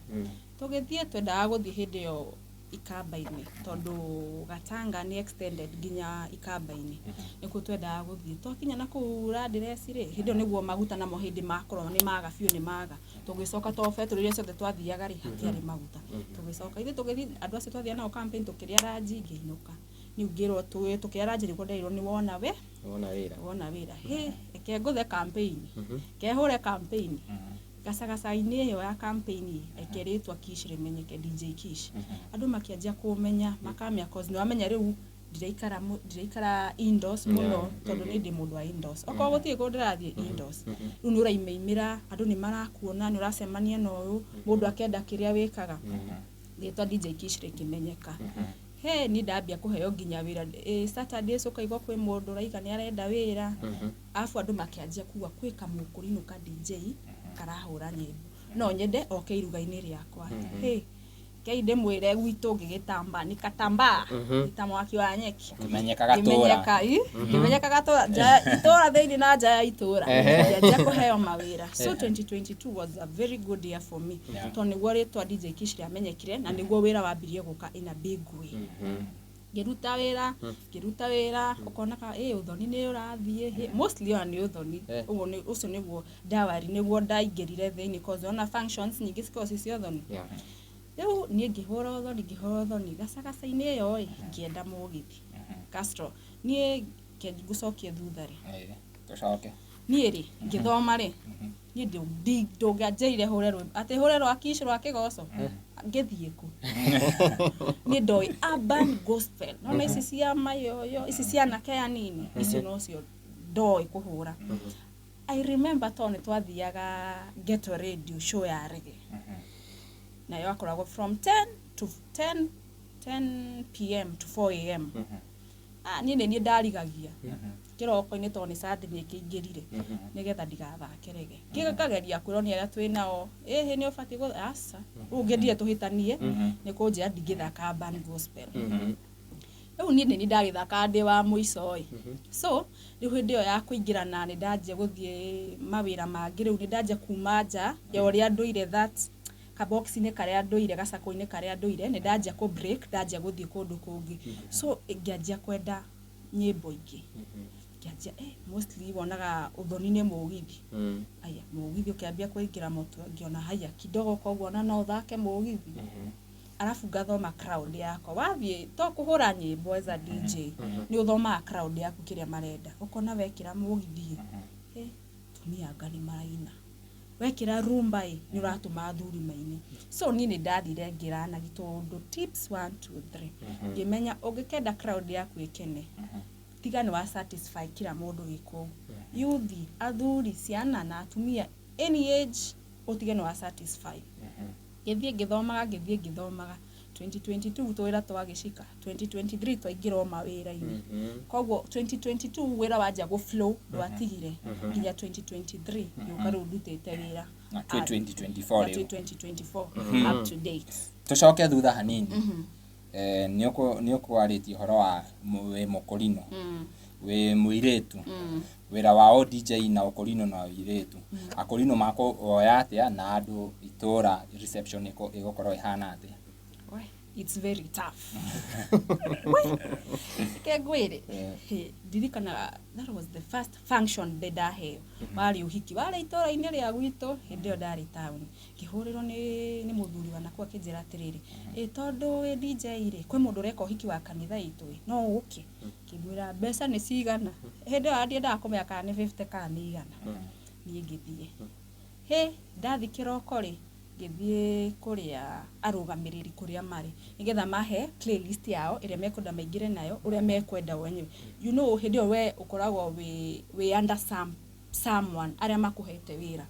tũgĩthiĩ. Twendaga gũthiĩ hĩndĩ ĩyo Ikamba-inĩ, tondũ Gatanga nĩ extended nginya Ikamba-inĩ, nĩkuo twendaga gũthiĩ. Twakinya na kũu Landiresi rĩ, hĩndĩ ĩyo nĩguo maguta namo hĩndĩ makorwo nĩ maga biũ, nĩ maga. Tũgĩcoka, to betũrũ iria ciothe twathiaga rĩ, hatiarĩ maguta. Tũgĩcoka ithuĩ, tũgĩthiĩ andũ acio twathiaga nao campaign, tũkĩrĩa ranji, ngĩinũka. Niĩ ngĩrwo tũkĩrĩa ranji, nĩguo nderirwo, "Nĩ wona we Wona wĩra." Wona wĩra. Hĩ, reke ngũthe campaign, kehũre campaign gacagaca-inĩ ĩyo ya campaign, reke rĩtwa Kish rĩmenyeke, DJ Kish. Andũ makĩanjia kũmenya, makamenya, cause nĩ wamenya rĩu ndiraikara indoors mũno, tondũ nĩ ndĩ mũndũ wa indoors, okorwo gũtirĩ kũndũ ndĩrathiĩ indoors. Rĩu nĩ ũraimaimĩra, andũ nĩ marakuona, nĩ ũracemania na ũyũ mũndũ akenda kĩrĩa wĩkaga. Rĩtwa DJ Kish rĩkĩmenyeka. He, niĩ ndambia kũheo nginya wĩra Saturdays, ũkaigua kwĩ mũndũ ũraiga nĩ arenda wĩra. Arabu andũ makĩanjia kuga kwĩ kamũkũrinũ ka DJ karahũra nyĩmbo, no nyende oke iruga-inĩ rĩakwa. Hĩ, kei ndĩmwĩre, gwitũ ngĩgĩtamba nikatambaa ta mwaki wa nyeki. Ũkĩmenyeka gatũra. Ngĩmenyeka, ĩ, ngĩmenyeka gatũra, nja ya itũra thĩinĩ na nja ya itũra. Ngĩanjia kũheo mawĩra. So 2022 was a very good year for me, tondũ nĩguo rĩtwa DJ Kish rĩamenyekire, na nĩguo wĩra wambirie gũka in a big way. Ngĩruta wĩra, ngĩruta wĩra, ũkona ka ĩ ũthoni nĩ ũrathiĩ. Hĩ, mostly ona nĩ ũthoni. Ũguo nĩ ũcio nĩguo dowry, nĩguo ndaingĩrire thĩinĩ, cause ona functions nyingĩ cikoragwo ci cia ũthoni. Rĩu niĩ ngĩhũra ũthoni, ngĩhũra ũthoni gacagaca-inĩ ĩyo ĩ, ngĩenda mũgithi. Castro, niĩ Ke ngũcokie thutha rĩ. Tũcoke. Niĩ rĩ, ngĩthoma rĩ, niĩ ndũngĩanjĩrire hũre rwĩmbo atĩ hũre rwa Kish rwa kĩgoco, ngĩthiĩ kũ? Niĩ ndoĩ urban gospel, nona ici cia mayoyo, ici cia anake anini, icio nocio ndoĩ kũhũra. I remember tondũ nĩ twathiaga Ghetto Radio show ya reggae, nayo akoragwo from 10 to 10 p.m. to 4 a.m. Ah, niĩ nĩ niĩ ndarigagia kĩroko-inĩ tondũ nĩ Sunday, nĩ kĩingĩrire nĩgetha ndigathake reggae. Ngĩkageria kwĩrwo nĩ arĩa twĩ nao, ĩhĩ, nĩ ũbatiĩ gũ aca rĩu ngĩndire tũhĩtanie nĩ kũnjĩra ndingĩthaka urban gospel. Rĩu niĩ nĩ niĩ ndagĩthakaga ndĩ wa mũico ĩ. So rĩu hĩndĩ ĩyo ya kũingĩra na nĩ ndanjia gũthiĩ mawĩra mangĩ, rĩu nĩ ndanjia kuma nja ya ũrĩa ndũire, that kabox-inĩ karĩa ndũire, gacakũ-inĩ karĩa ndũire, nĩ ndanjia kũ break, ndanjia gũthiĩ kũndũ kũngĩ. So ngĩanjia kwenda nyĩmbo ingĩ, ngĩanjia mostly wonaga ũthoni nĩ mũgithi. Aya, mũgithi ũkĩambia kũingĩra mũtwe, ngĩona haya kidogo, koguo ona no ũthake mũgithi. Arabu ngathoma crowd yakwa. Wathiĩ to kũhũra nyĩmbo, as a DJ nĩ ũthomaga crowd yaku kĩrĩa marenda. Ũkona wekĩra mũgithi ĩ, tumia anga nĩ maraina, wekĩra rumba ĩ, nĩ ũratũma athuri maine. So niĩ nĩ ndathire ngĩrana tũndũ tips 1 2 3, ngĩmenya ũngĩkenda crowd yaku ĩkene, tiga nĩ wa satisfy kila mũndũ wĩ kũu, yuthi, athuri, ciana na atumia, any age, ũtige nĩ wa satisfy. Ngĩthiĩ ngĩthomaga, ngĩthiĩ ngĩthomaga, 2022 twĩra twagĩcika, 2023 twaingĩra o mawĩra-inĩ. Koguo 2022 wĩra wanjia gũ flow, ndwatigire nginya 2023 gĩũka rĩu ndutĩte wĩra. Na twĩ 2024 Na rĩu. twĩ 2024 up to date. Tũcoke thutha hanini. Nĩ ũkwarĩtie ũhoro wa wĩ mũkũrinũ, wĩ mũirĩtu, wĩra wa o DJ na ũkũrinũ na ũirĩtu, akũrinũ makũoya atĩa na andũ itũra, reception ĩgũkorwo ĩhana atĩa? We, it's very tough. Reke ngwĩre. Hĩ, ndirikanaga that was the first function ndĩ ndaheo, warĩ ũhiki, warĩ itũra-inĩ rĩa gwitũ. Hĩndĩ ĩyo ndarĩ taũni, ngĩhũrĩrwo nĩ mũthuri wa nakũu akĩnjĩra atĩrĩrĩ, ĩ tondũ wĩ DJ rĩ, kwĩ mũndũ ũreka ũhiki wa kanitha itũ ĩ, no ũke? Ngĩmwĩra mbeca nĩ cigana. Hĩndĩ ĩyo ndiendaga kũmenya kana nĩ 50 kana nĩ 100. Niĩ ngĩthiĩ. Hĩ, ndathi kĩroko rĩ, ngĩthiĩ kũrĩa arũgamĩrĩri kũrĩa marĩ nĩgetha mahe playlist yao ĩrĩa mekwenda maingĩre nayo, ũrĩa mekwenda wenyewe. Hĩndĩ ĩyo we ũkoragwo wĩ under someone arĩa makũhete wĩra.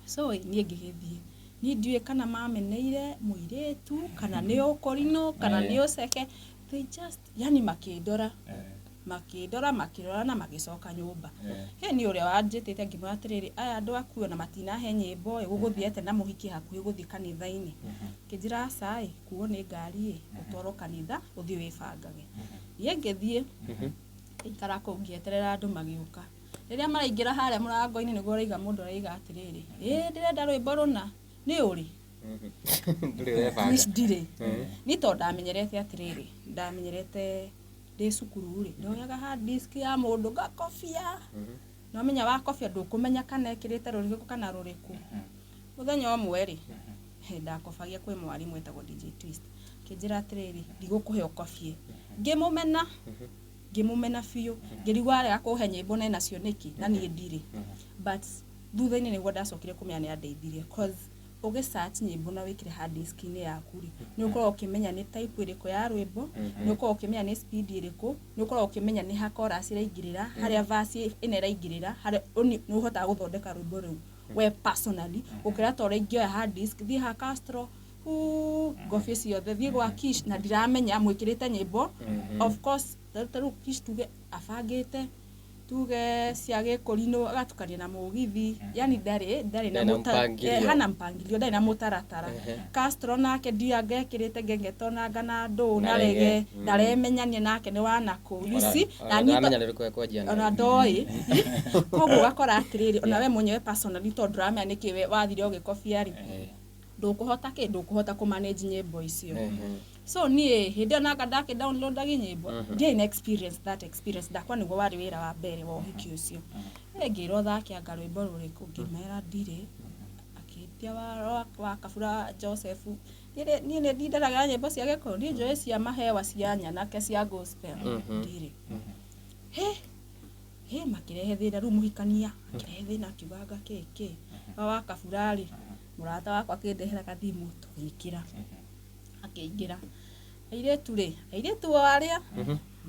So niĩ ngĩgĩthiĩ, niĩ ndiũĩ kana mameneire mũirĩtu, kana nĩ ũkũrinũ, kana nĩ ũceke. They just yani makĩndora, makĩndora, makĩrora na magĩcoka nyũmba. He nĩ ũrĩa wanjĩtĩte, ngĩmwĩra atĩrĩrĩ, aya andũ aku ona matinahe nyĩmbo ĩ, gũgũthiĩ atĩa na mũhiki hakuhĩ gũthiĩ kanitha-inĩ? Kĩnjĩra aca ĩ, kuo nĩ ngari ĩ, ũtwarwo kanitha ũthiĩ wĩbangage. Niĩ ngĩthiĩ ngĩikara kũu ngĩeterera andũ magĩũka. Rĩrĩa maraingĩra harĩa mũrango-inĩ, nĩguo ũraiga mũndũ araiga atĩrĩrĩ, ĩ ndĩrenda rwĩmbo rũna, nĩ ũrĩ? Ndũrĩ webanga. Niĩ ndirĩ. Niĩ tondũ ndamenyerete atĩrĩrĩ, ndamenyerete ndĩ cukuru rĩ, ndoyaga hard disk ya mũndũ ngakobia. Nomenya wakobia ndũkũmenya kana ĩkĩrĩte rũrĩkũ kana rũrĩkũ. Mũthenya ũmwe rĩ, he, ndakobagia kwĩ mwarimũ etagwo DJ Twist, akĩnjĩra atĩrĩrĩ, ndigũkũhe ũkobie. Ngĩmũmena, ngĩmũmena biũ, ngĩrigwo arega kũhe nyĩmbo na enacio nĩkĩ na niĩ ndirĩ. But thutha-inĩ nĩguo ndacokire kũmenya nĩ andeithirie, cause ũgĩ search nyĩmbo na wĩkĩre hard disk-inĩ yaku rĩ, nĩ ũkoragwo ũkĩmenya nĩ type ĩrĩkũ ya rwĩmbo, nĩ ũkoragwo ũkĩmenya nĩ speed ĩrĩkũ, nĩ ũkoragwo ũkĩmenya nĩ ha chorus ĩraingĩrĩra, harĩa verse ĩna ĩraingĩrĩra, harĩa nĩ ũhotaga gũthondeka rwĩmbo rũu we personally, gũkĩra ta ũrĩa ingĩoya hard disk, thiĩ ha Castro huu, ngobie ciothe, thiĩ gwa Kish na ndiramenya mwĩkĩrĩte nyĩmbo. Of course ta rĩu Kish tuge abangĩte tuge cia gĩkũrinũ agatukania na mũgithi, yani ndarĩ na Ndarĩ na mũta- mpangilio. Hana mpangilio, ndarĩ na mũtaratara. Castro nake ndianga ekĩrĩte ngengeto nanga na ndũ Na na rege. rege, ndaremenya nake nĩ wanakũ, you see. Na niĩ Ndamenya nĩ rĩkũ ekwanjia ona nayo. ndoĩ. Koguo ũgakora atĩrĩrĩ, ona we mwenyewe personally tondũ ndũramenya nĩkĩ we wathire ũgĩkobia rĩ, ndũkũhota kĩ, ndũkũhota kũ manage nyĩmbo icio. So niĩ hĩndĩ ĩyo nanga ndakĩ downloadagi nyĩmbo, ndiarĩ na experience, that experience ndakwa nĩguo warĩ wĩra wa mbere wa ũhiki ũcio. Ngĩrwo thake anga rwĩmbo rũrĩkũ, ngĩmera ndirĩ. Akĩtia wa Kabura Joseph. Niĩ nĩ ndindaraga nyĩmbo cia gĩkũyũ, niĩ njũĩ cia mahewa, cia nyanake, cia gospel, ndirĩ. He he makirehe thĩna rĩu mũhikania akĩrehe thĩna akiuga kĩ kĩ wa kabura rĩ mũrata wakwa akĩndehera gathimũ tũgĩkĩra akĩingĩra airĩtu rĩ airĩtu o arĩa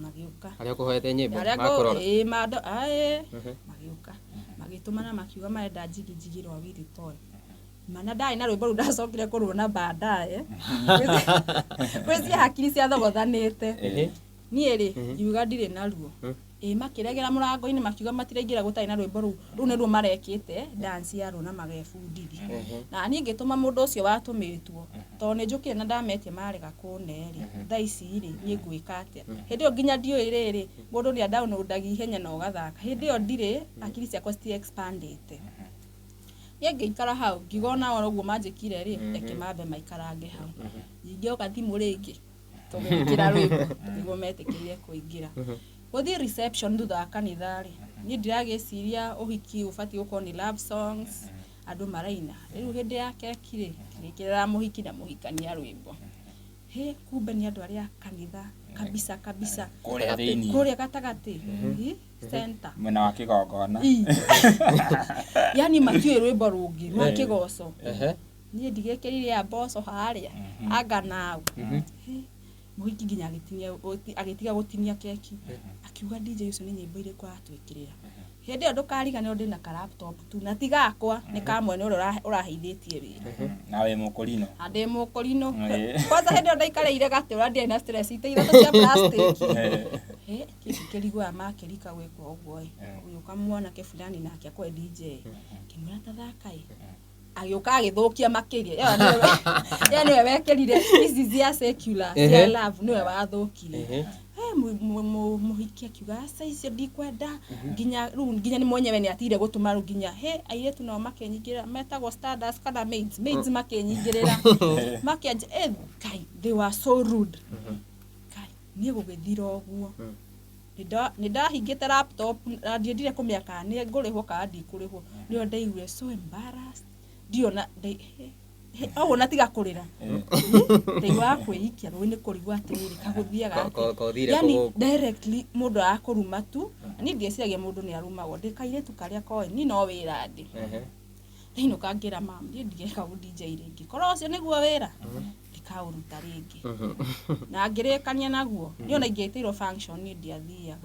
magĩũka Arĩa ũkũhoete nyĩmbo arĩa makũrora. ĩĩ mando aĩ magĩũka magĩtũmana makiuga marenda njigi njigi rwa Willy Paul mana ndarĩ na rwĩmbo rũu ndacokire kũruona baadaye gwĩcia hakiri ciathogothanĩte niĩ rĩ ngiuga ndirĩ naruo ĩ makĩregera mũrango-inĩ makiuga matiraingĩra gũtarĩ na rwĩmbo rũu rũu nĩruo marekĩte dance yaruo na magebundithia na niĩ ngĩtũma mũndũ ũcio watũmĩtwo tondũ nĩ njũkire na ndametia marega kũne rĩ thaa ici rĩ niĩ ngwĩka atĩa hĩndĩ ĩyo nginya ndiũĩ rĩrĩ mũndũ nĩ adownloadagia ihenya na ũgathaka hĩndĩ ĩyo ndirĩ akiri ciakwa citi expandĩte niĩ ngĩikara hau ngiuga ona oro ũguo manjĩkire rĩ reke mambe maikarange hau ingĩoka thimũ rĩngĩ tũgĩkĩra rwĩmbo nĩguo metĩkĩrire kũingĩra gũthiĩ reception thutha wa kanitha rĩ niĩ ndiragĩciria ũhiki ũbatiĩ gũkorwo nĩ love songs andũ maraina rĩu hĩndĩ ya keki rĩ ngĩkĩrĩra mũhiki na mũhikania rwĩmbo he kumbe nĩ andũ arĩa a kanitha kabisa kabisa Kũrĩa thĩinĩ. kũrĩa gatagatĩ Ĩ, center Mwena wa kĩgongona. Ĩ. yani matiũĩ rwĩmbo rũngĩ rwa kĩgoco Ehe. niĩ ndigĩkĩrire ya mboco harĩa anga naũ mũhiki nginya agĩtiga gũtinia keki akiuga DJ ũcio nĩ nyĩmbo irĩkũ aratwĩkĩrĩra hĩndĩ ĩyo ndũkariganĩrwo ndĩna ka laptop tu na ti gakwa nĩ ka mwene ũrĩa ũraheithĩtie wĩra Na wĩ mũkũrinũ. na ndĩ mũkũrinũ Ĩĩ. kwanza hĩndĩ ĩyo ndaikarĩire gatĩ ũrĩa ndiarĩ na stress itĩ ithatũ cia plastic kĩndũ kĩrigũa makĩrika gwĩkwo ũguo ĩ ũgĩũka mwanake fulani nake akwe DJ ngĩmwĩra ta thaka ĩ agĩũka agĩthũkia makĩria ĩyo nĩwe wekĩrire ici cia secular cia love nĩwe wathũkirie mũhiki akiuga aca icio ndikwenda nginya rĩu nginya nĩ mwenyewe nĩ atigire gũtũma rĩu nginya he airĩtu nao makĩnyingĩrĩra metagwo stardust kana maids maids makĩnyingĩrĩra makĩanjia Ngai they were so rude Ngai niĩ gũgĩthira ũguo nĩ ndahingĩte laptop na ndiendire kũmenya kana nĩ ngũrĩhwo kana ndikũrĩhwo nĩyo ndaiguire so embarrassed ndiona ũguo na tiga kũrĩra ndaiguaga kwĩikia rũĩ nĩ kũrigwo atĩrĩrĩ kagũthiaga Kothire yani kũgũkũ. directly mũndũ arakũruma tu na niĩ ndieciragia mũndũ nĩ arumagwo ndĩ kairĩtu karĩa koĩ niĩ no wĩra ndĩ ndainũka ngĩra mam niĩ ndigeka ũ DJ rĩngĩ korwo ũcio nĩguo wĩra ndikaũruta rĩngĩ na ngĩrĩkania naguo niĩ ona ingĩtĩirwo function niĩ ndiathiaga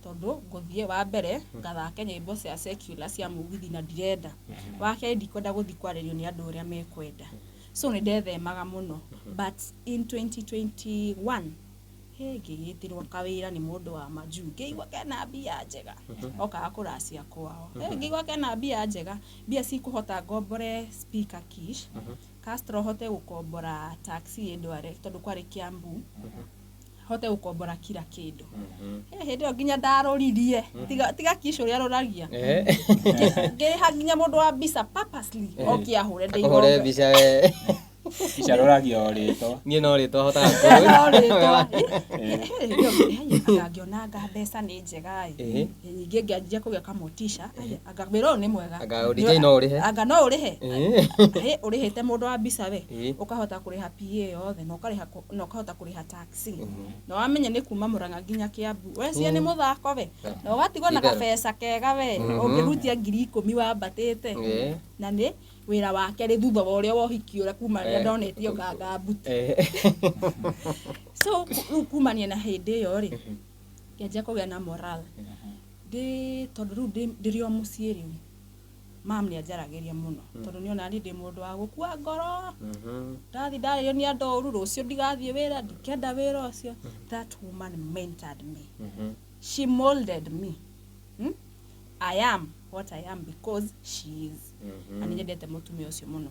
tondũ ngũthiĩ wa mbere ngathake nyĩmbo cia secular cia mũgithi na ndirenda wa kerĩ ndikwenda gũthiĩ kwarĩrio nĩ andũ ũrĩa mekwenda so nĩ ndethemaga mũno but in 2021 he ngĩgĩtĩrwo kawĩra nĩ mũndũ wa majuu ngĩigua kena mbia njega okaga kũracia kwao ngĩigua kena mbia njega mbia cikũhota ngombore speaker kish Castro hote gũkombora taxi ĩndware tondũ kwarĩ Kiambu hote gũkombora kila kĩndũ hĩndĩ ĩyo nginya ndarũririe tiga kish ũrĩa arũragia ngĩrĩha nginya mũndũ wa mbica purposely oke ahũre Akũhũre mbica we Kish arũragia o rĩtwa. Niĩ no rĩtwa hotaga no rĩtwa anga ngĩona mbeca nĩ njega ĩ ningĩ ngĩanjia kũgĩa kamotisha anga wĩra ũyũ nĩ mwega Anga DJ no ũrĩhe. anga no ũrĩhe ũrĩhĩte mũndũ wa mbica we ũkahota kũrĩha PA yothe na ũkarĩha na ũkahota kũrĩha taxi na wamenya nĩ kuma Murang'a nginya Kiambu wecia nĩ mũthako we na ũgatigwo na kabeca kega we ũngĩhutia 10,000 wambatĩte na nĩ wĩra wa kerĩ thutha wa ũrĩa wa ũhiki ũrĩa kuma rĩrĩa ndonetio nganga mbuti so rĩu kumania na hĩndĩ ĩyo rĩ ngĩanjia kũgĩa na moral ndĩ tondũ rĩu ndĩrĩ o mũciĩ rĩu mam nĩ anjaragĩria mũno tondũ nĩona niĩ ndĩ mũndũ wa gũkua ngoro ndathiĩ ndarĩrio nĩ andũ ũru rũciũ ndigathiĩ wĩra ndikenda wĩra ũcio that woman mentored me she molded me I am what I am because she is na nĩ nyendete mũtumia ũcio mũno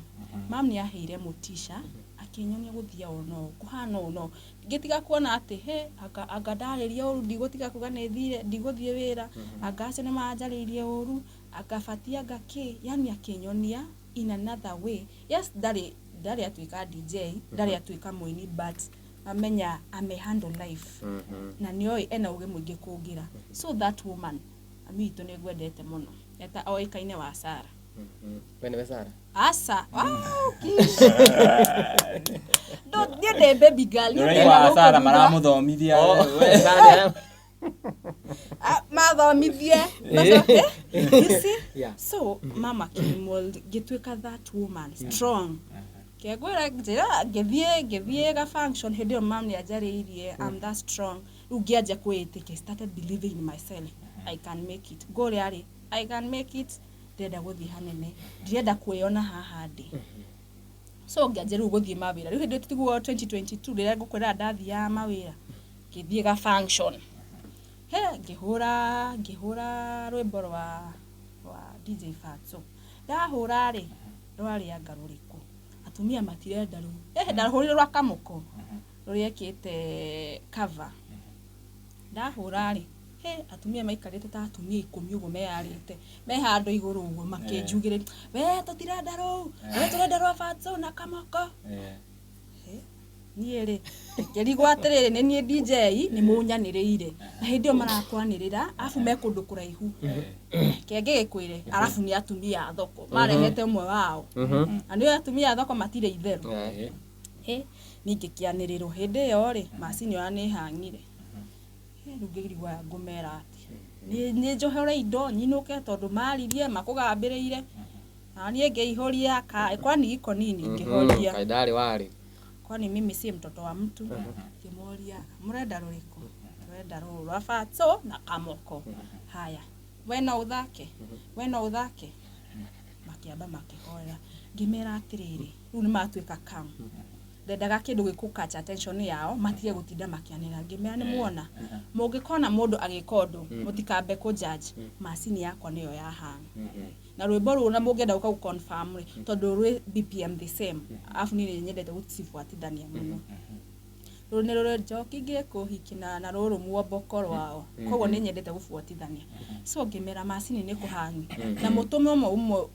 mam nĩ aheire motisha akĩnyonia gũthiĩ ũũ no kũhana ũũ no ngĩtiga kuona atĩ he anga ndarĩria ũru ndigũtiga kuga nĩ thire ndigũthiĩ wĩra anga acio nĩ manjarĩirie ũru anga batiĩ anga kĩ yani akĩnyonia in another way yes ndarĩ atuĩka DJ ndarĩ atuĩka mũini but amenya ame handle life na nĩoĩ ena ũgĩ mũingĩ kũngĩra so that woman ami witũ nĩ ngwendete mũno eta oĩkaine wa Sara We nĩwe Sara? Asa. Wow, Kish. Niĩ ndĩ baby girl. Ndũraigua Sara maramũthomithia. Sara. Mathomithie macoke. You see? Yeah. So mama kĩmold ngĩtuĩka that woman strong. Kengwĩra njĩra ngĩthiĩ ga function hĩndĩ ĩyo mam nĩ anjarĩirie I'm that strong. Rĩu ngĩanjia kwĩĩtĩkia, started believing in myself. I can make it. Ngũrĩa rĩ, I can make it. Ndĩrenda gũthiĩ hanene, ndirenda kwĩona haha ndĩ. So ngĩanjia rĩu gũthiĩ mawĩra. Rĩu hĩndĩ ĩyo tiguo 2022 rĩrĩa ngũkwĩra ndathiaga mawĩra, ngĩthiĩ ga function. He ngĩhũra rwĩmbo rwa DJ Fatso. Ndahũra rĩ, rwarĩ anga rũrĩkũ? Atumia matirenda rũu. Ndarũhũrire rwa Kamũko rũrĩa ekĩte cover. Ndahũra rĩ, he atumia maikarĩte ta atumia 10 ũguo meyarĩte me handũ igũrũ ũguo makĩnjugĩrĩria, we tũtirenda rũu, we tũrenda rwa Fatso na Kamũko. Niĩ rĩ ngĩrigwo atĩrĩrĩ, nĩ niĩ DJ nĩ mũnyanĩrĩire na hĩndĩ ĩyo marakwanĩrĩra arabu me kũndũ kũraihu. Kenge gĩkwĩre arabu nĩ atumia a thoko marehete ũmwe wao na nĩ atumia a thoko matirĩ itherũ. Niĩ ngĩkĩanĩrĩrwo hĩndĩ ĩyo rĩ, macini ĩyo nĩ hang'ire. Rĩu ngĩrigwo aya ngũmera atĩa, nĩ njohore indo nyinũke tondũ maririe makũgambĩrĩire na niĩ ngĩihũria kwani iko nini ngĩhoria. Kaĩ ndarĩ warĩ. Kwani mimi si mtoto wa mtu. Ngĩmoria mũrenda rũrĩkũ? Tũrenda rũrũ rwa Fatso na Kamũko. Haya, we no ũthake, we no ũthake. Makĩamba makĩhoera. Ngĩmera atĩrĩrĩ, rĩu nĩ matuĩka calm. Ndendaga kĩndũ gĩkũ catch attention yao matige gũtinda makĩanĩrĩra. Ngĩmera nĩ muona mũngĩkona mũndũ agĩka ũndũ mũtikambe kũ judge, macini yakwa nĩyo ya hang. Na rwĩmbo rũu na mũngĩenda gũka gũ confirm rĩ, tondũ rwĩ BPM the same. Arabu niĩ nĩ nyendete gũcibuatithania mũno. Rũrũ nĩ rũrĩ njoki ngĩkũhiki na rũrũ muomboko rwao. Koguo nĩ nyendete gũbuatithania. So ngĩmera macini nĩ kũhangi na mũtũme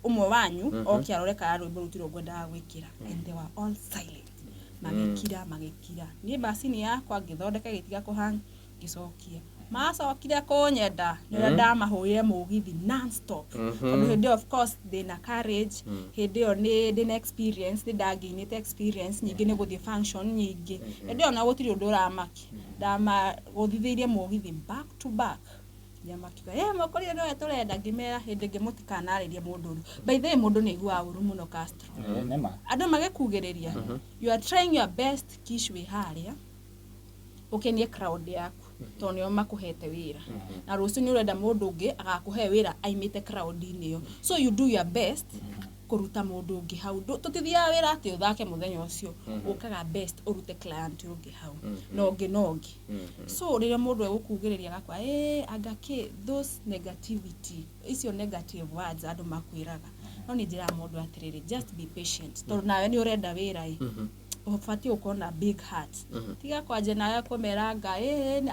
ũmwe wanyu oke arore kana rwĩmbo rũu tirwo ngwendaga gwĩkĩra. And they were all silent. Magĩkira. Niĩ macini yakwa ngĩthondeka ĩgĩtiga kũhang, ngĩcokia. Macokire kũnyenda nĩ ũrĩa ndamahũrire mũgithi non stop. Tondũ hĩndĩ ĩyo of course ndĩna courage, hĩndĩ ĩyo nĩ ndĩna experience, nĩ ndangĩinĩte experience nyingĩ nĩ gũthiĩ function nyingĩ. Hĩndĩ ĩyo na gũtirĩ ũndũ ũramaki. Ndamagũthithĩirie mũgithi back to back. Nginya makiuga, mũkũrire nĩwe tũrenda. Ngĩmera hĩndĩ ĩngĩ mũtikanarĩrie mũndũ ũru. By the way, mũndũ nĩ aiguaga ũru mũno Castro. Nĩma. Andũ magĩkugĩrĩria. You are trying your best Kish wĩ harĩa ũkenie crowd yaku tondũ nĩo makũhete wĩra na rũciũ nĩ ũrenda mũndũ ũngĩ agakũhe wĩra aimĩte crowd-inĩ ĩyo, so you do your best kũruta mũndũ ũngĩ hau. Tũtithiaga wĩra atĩ ũthake mũthenya ũcio, ũkaga best ũrute client ũngĩ hau na ũngĩ na ũngĩ. So rĩrĩa mũndũ egũkugĩrĩria agakwa anga kĩ those negativity icio negative words andũ makwĩraga, no nĩ njĩraga mũndũ atĩrĩrĩ, just be patient tondũ nawe nĩ ũrenda wĩra ĩ ũbatiĩ gũkorwo na big heart. Tiga kwanja nawe kũmera anga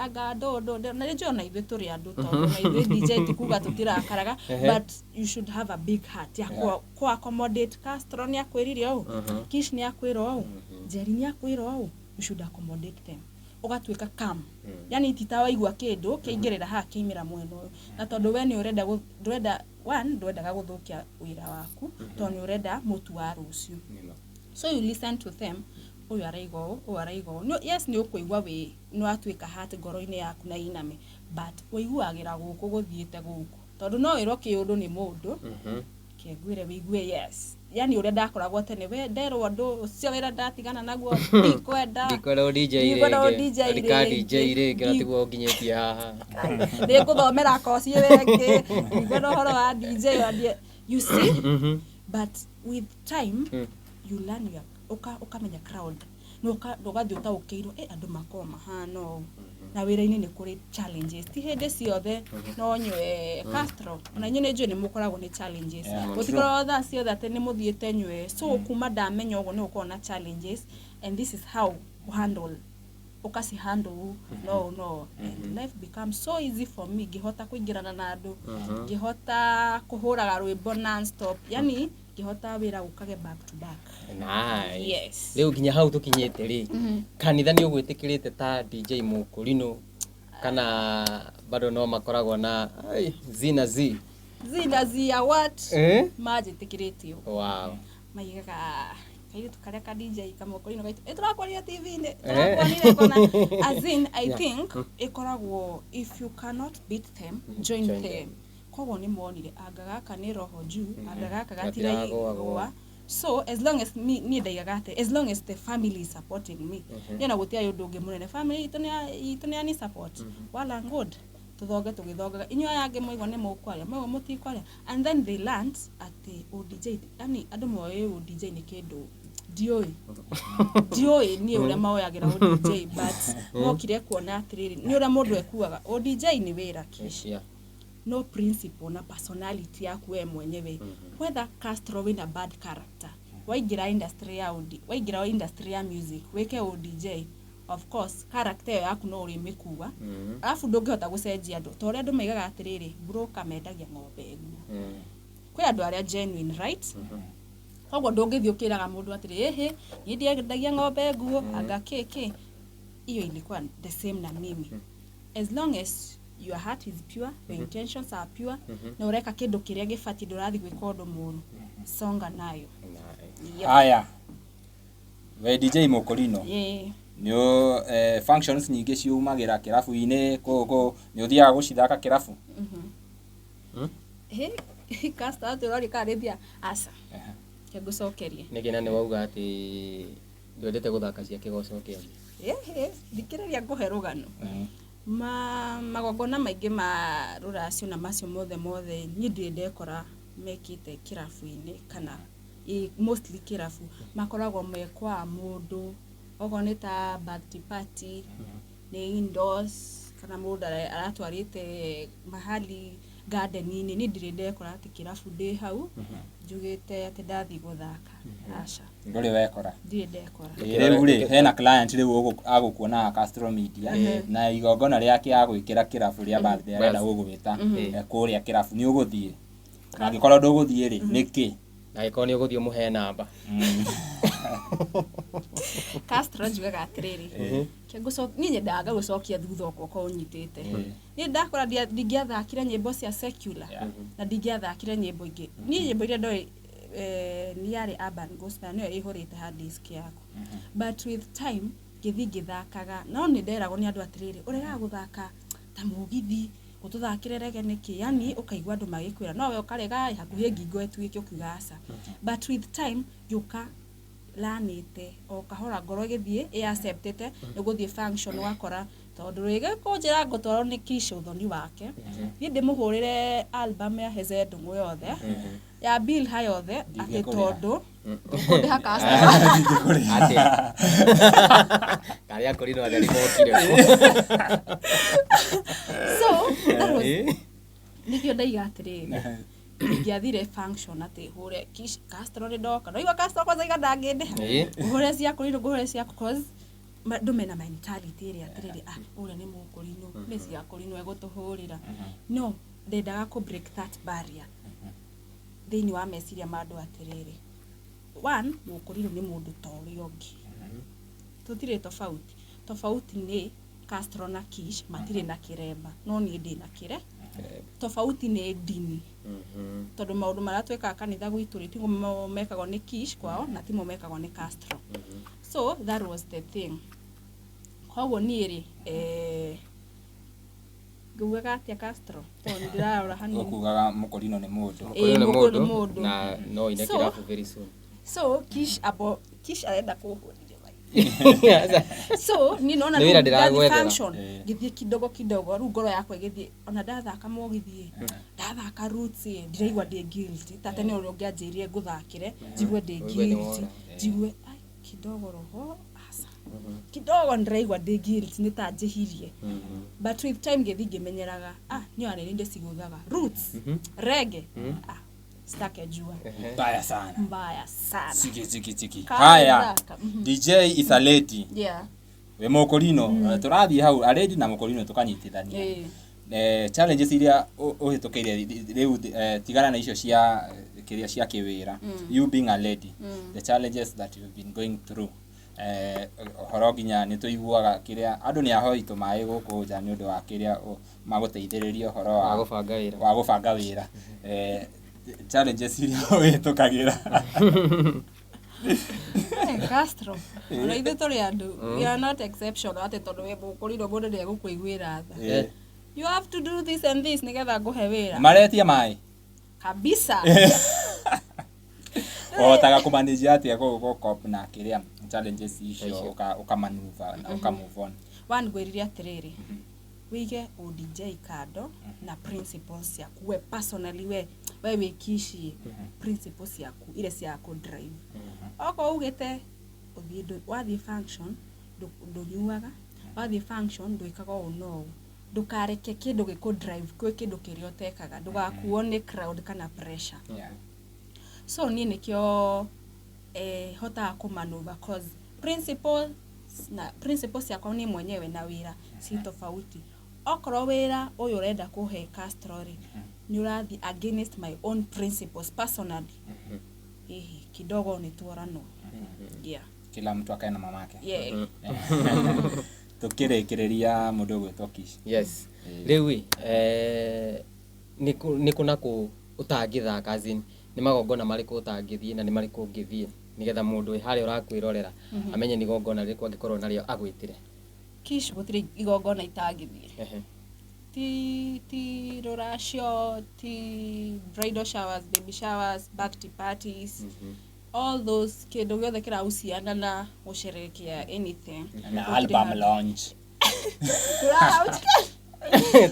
anga ndũ na nĩ ona ithuĩ tũrĩ andũ tondũ na ithuĩ DJ ti kuga tũtirakaraga, but you should have a big heart ya ku accommodate. Castro nĩ akwĩrire ũũ, Kish nĩ akwĩra ũũ, Jerry nĩ akwĩra ũũ, you should accommodate them. Ũgatuĩka calm, yani ti ta waigua kĩndũ kĩaingĩrĩra haha kĩaimĩra mwena ũyũ, na tondũ we nĩ ũrenda ndũrenda one ndwendaga gũthũkia wĩra waku tondũ nĩ ũrenda mũtu wa rũciũ. So you listen to them, ũyũ araiga ũũ, ũyũ araiga ũũ. Yes, nĩ ũkũigua wĩ nĩ watuĩka heart ngoro-inĩ yaku na iname, but ũiguagĩra gũkũ gũthiĩte gũkũ tondũ no wĩrwo kĩũndũ nĩ mũndũ kĩngwĩre wĩigue yes, yani ũrĩa ndakoragwo tene we nderwo ũndũ ũcio wĩra ndatigana naguo ndikwenda. Ndikwenda ũ DJ Ndikwenda ũ rĩngĩ. DJ Ndika rĩngĩ. DJ rĩngĩ na tiguo ũnginyĩtie haha. Nĩ ngũthomera koci ĩyo ĩngĩ, ndikwenda ũhoro wa DJ wa you see. But with time you learn your ũkamenya crowd na ũgathiĩ ũtaũkĩirwo andũ makoragwo mahana ũũ na wĩra-inĩ nĩ kũrĩ challenges, ti hĩndĩ ciothe no nyue Castro ona inyuĩ nĩ njũĩ nĩ mũkoragwo nĩ challenges, gũtikoragwo thaa ciothe atĩ nĩ mũthiĩte nyue. So kuma ndamenya ũguo nĩ gũkoragwo na challenges and this is how handle ũkaci handle no and life becomes so easy for me. Ngĩhota kũingĩrana na andũ, ngĩhota kũhũraga rwĩmbo non stop, yani ngĩhota wĩra ũkage back to back. Nice. Yes. Rĩu nginya hau tũkinyĩte rĩ, kanitha nĩ ũgwĩtĩkĩrĩte ta DJ Mũkũrinũ kana bado no makoragwo na ai, z na z? Z na Z ya what? Manjĩtĩkĩrĩte ũguo. Wow. Maigaga Kairĩtu karĩa ka DJ kamũkũrino gaitũ ĩ tũrakwarire TV-inĩ, tũrakwarire kona. As in, I think ĩkoragwo if you cannot beat them, join Join them. Them. Koguo nĩ monire anga gaka nĩ roho juu, anga gaka Gatiragũagũa. gatiraigua. So as long as me, niĩ ndaigaga atĩ as long as the family is supporting me, niĩ na gũtiarĩ ũndũ ũngĩ mũnene, family itũ nĩ yani support well and good, tũthonge tũgĩthongaga, inyuĩ aya angĩ mwaigua nĩ mũkwaria, mwaigua mũtikwaria. And then they learned atĩ ũDJ, yani andũ moĩ ũDJ nĩ kĩndũ, ndiũĩ niĩ ũrĩa maoyagĩra ũDJ, but mokire kuona atĩrĩrĩ, nĩ ũrĩa mũndũ ekuaga ũDJ nĩ wĩra kish, no principle na personality yaku we mwenyewe. Whether Castro wina bad character, waingĩra industry ya OD, waingĩra industry ya music wĩke ODJ, of course character ĩyo yaku no ũrĩmĩkua. Alafu ndũngĩhota gũcenjia andũ ta ũrĩa andũ maigaga atĩrĩrĩ, broker mendagia ng'ombe nguo. Kwĩ andũ arĩa genuine, right? Koguo ndũngĩthiĩ ũkĩraga mũndũ atĩrĩ, ĩhĩ, niĩ ndiendagia ng'ombe nguo, anga kĩ hiyo. Ilikuwa the same na mimi. As long as your heart is pure, your intentions are pure, na ũreka kĩndũ kĩrĩa gĩbatiĩ, ndũrathiĩ gwĩka ũndũ mũru, songa nayo. Yep. Haya, we DJ Mũkũrino, nĩ functions nyingĩ ciumagĩra kĩrabu-inĩ kũ nĩ ũthiaga gũcithaka kĩrabu? Hĩ, Castro, atĩ ũroria kana nĩthia aca, ngũcokerie. Nĩkĩ? Na nĩ wauga atĩ ndwendete gũthaka cia kĩgoco kĩothe. Ĩhĩ, thikĩrĩria ngũhe rũgano. Ma magongona maingĩ ma rũracio na macio mothe mothe, niĩ ndirĩ ndekora mekĩte kĩrabu-inĩ kana mostly kĩrabu makoragwo me kwa mũndũ, okorwo nĩ ta birthday party, nĩ indoors, kana mũndũ aratwarĩte mahali garden-inĩ. Niĩ ndirĩ ndekora atĩ kĩrabu ndĩ hau njugĩte atĩ ndathiĩ gũthaka, aca. Ndũrĩ wekora? Ndirĩ ndekora. Ĩ, rĩu rĩ, hena client rĩu agũkuonaga Castro Media na igongona rĩake agwĩkĩra kĩrabu rĩa birthday, arenda gũgwĩta kũrĩa kĩrabu, nĩ ũgũthiĩ? Na angĩkorwo ndũgũthiĩ rĩ, nĩkĩ? Na angĩkorwo nĩ ũgũthiĩ, ũmũhe namba. Castro, njugaga atĩrĩrĩ, niĩ nyendaga ngagũcokia thutha okorwo ũnyitĩte. Niĩ ndakora ndingĩathakire nyĩmbo cia secular na ndingĩathakire nyĩmbo ingĩ. Niĩ nyĩmbo iria ndoĩ nĩ yarĩ urban gospel, nĩyo ĩihũrĩte hard disk yakwa. But with time ngĩthiĩ ngĩthakaga, no nĩ nderagwo nĩ andũ atĩrĩrĩ, ũregaga gũthaka ta mũgithi, ũtũthakĩre rege nĩkĩ? Yani ũkaigua andũ magĩkwĩra, no we ũkarega, hakuhĩ ngingo ĩtuĩke, ũkiuga aca. But with time ngĩũka lanĩte o kahora, ngoro ĩgĩthiĩ ĩ-acceptĩte nĩ gũthiĩ function, ũgakora tondũ rĩngĩ kũnjĩra ngũtwarwo nĩ Kish ũthoni wake, niĩ ndĩmũhũrĩre album ya Heze Ndung'u yothe, ya Bill ha yothe, atĩ Ndingĩkũrĩha. Tondũ ndũkũndĩha, customer. Atĩa karĩa kũrinwo atheri mokire? So that was nĩkĩo ndaiga atĩrĩrĩ, ingĩathire function atĩ hũre Kish, Castro nĩ ndoka, noigua Castro kwanza iga ndangĩndĩha, ngũhũre ciaku rĩrĩ, ngũhũre ciaku, cause andũ mena mentality ĩrĩa atĩrĩrĩ, ah, ũrĩa nĩ mũkũrinũ, nĩ cia kũrinũ egũtũhũrĩra. No ndendaga kũ break that barrier thĩinĩ wa meciria ma andũ atĩrĩrĩ, one, mũkũrinũ nĩ mũndũ ta ũrĩa ũngĩ, tũtirĩ tofauti. Tofauti nĩ Castro na Kish matirĩ na kĩremba, no niĩ ndĩ na kĩre. Tofauti nĩ ndini, tondũ maũndũ marĩa twĩkaga kanitha gwitũ rĩ, timo mekagwo nĩ Kish kwao na timo mekagwo nĩ Castro. So that was the thing. Koguo niĩ rĩ, ngugaga atĩa, Castro, tondũ nĩ ndĩrarora hanini. Ũkugaga mũkũrinũ nĩ mũndũ. Ĩĩ, Mũkũrinũ nĩ mũkũrinũ mũndũ mũndũ. Na no ine kĩrabu very soon. So Kish abo Kish arenda kũhũrire mai. So niĩ nona Nĩ wĩra rĩu ndathiĩ ndĩragwethera. function, ngĩthiĩ kidogo kidogo, rĩu ngoro yakwa ĩgĩthiĩ, ona ndathaka mũgithi, ndathaka roots, ndiraigua ndĩ guilty ta tene ũrĩa ũngĩanjĩrire ngũthakĩre njigue ndĩ Ũigue nĩ guilty. wona. Njigue ai kidogo roho aca, kidogo ndĩraigua ndĩ guilty, nĩ ta njĩhirie. But with time ngĩthiĩ ngĩmenyeraga, ah, niĩ ona nĩ ndĩcigũthaga roots, reggae, ah, sitake jua. Mbaya sana. Mbaya sana. Chiki chiki chiki. Kathaka. Haya, DJ is a lady. Wĩ mũkũrinũ, tũrathiĩ hau a lady na mũkũrinũ tũkanyitithania. Challenges iria ũhĩtũkĩire rĩu, tigana na icio cia kĩrĩa cia kĩwĩra, you being a lady, the challenges that you've been going through, ũhoro nginya nĩ tũiguaga kĩrĩa andũ nĩ ahoi tũmaĩ gũkũ nja nĩ ũndũ wa kĩrĩa magũteithĩrĩria ũhoro wa wa gũbanga wĩra. Wa gũbanga wĩra, challenges iria ũhĩtũkagĩra. Eh, Castro ona ithuĩ tũrĩ andũ we are not exception atĩ tondũ wĩ mũkũrinũ mũndũ nĩ egũkũiguĩra tha. You have to do this and this nĩgetha ngũhe wĩra. Maretia maĩ. Kabisa. Ũhotaga kũmanage atĩa gũ cope na kĩrĩa challenges icio? Icio. Ũka maneuver na ũka move on. One, ngwĩrire atĩrĩrĩ, wĩige ũDJ kando na principles ciaku we personally, we wĩkici principles ciaku iria cia kũ drive. Okorwo ugĩte ũthiĩ wathiĩ function ndũnyuaga, wathiĩ function ndwĩkaga ũũ na ũũ, ndũkareke kĩndũ gĩkũ drive kwĩ kĩndũ kĩrĩa ũtekaga, ndũgakuo nĩ crowd kana pressure. So niĩ nĩkĩo hotaga kũmanũva cause principles na principles ciakwa niĩ mwenyewe na wĩra ci tofauti. Okorwo wĩra ũyũ ũrenda kũhe Castro rĩ, nĩ ũrathiĩ against my own principles personally, hihi kidogo nĩ tuoranwo, yeah. Kila mtu akae na mamake. Yeah. Tukĩrĩkĩrĩria, mũndũ ũgwĩtwo Kish. Yes, rĩu ĩ nĩ kũ na kũ ũtangĩthaka, as in, nĩ magongona marĩkũ ũtangĩthiĩ na nĩ marĩkũ ũngĩthiĩ, nĩgetha mũndũ wĩ harĩa ũrakwĩrorera amenye nĩ igongona rĩrĩkũ angĩkorwo narĩo agwĩtĩre? Kish, gũtirĩ igongona itangĩthiĩ. Ti rũracio, ti bridal showers, baby showers, birthday parties, all those, kĩndũ gĩothe kĩrahusiana na gũcerehekea anything. Na album launch.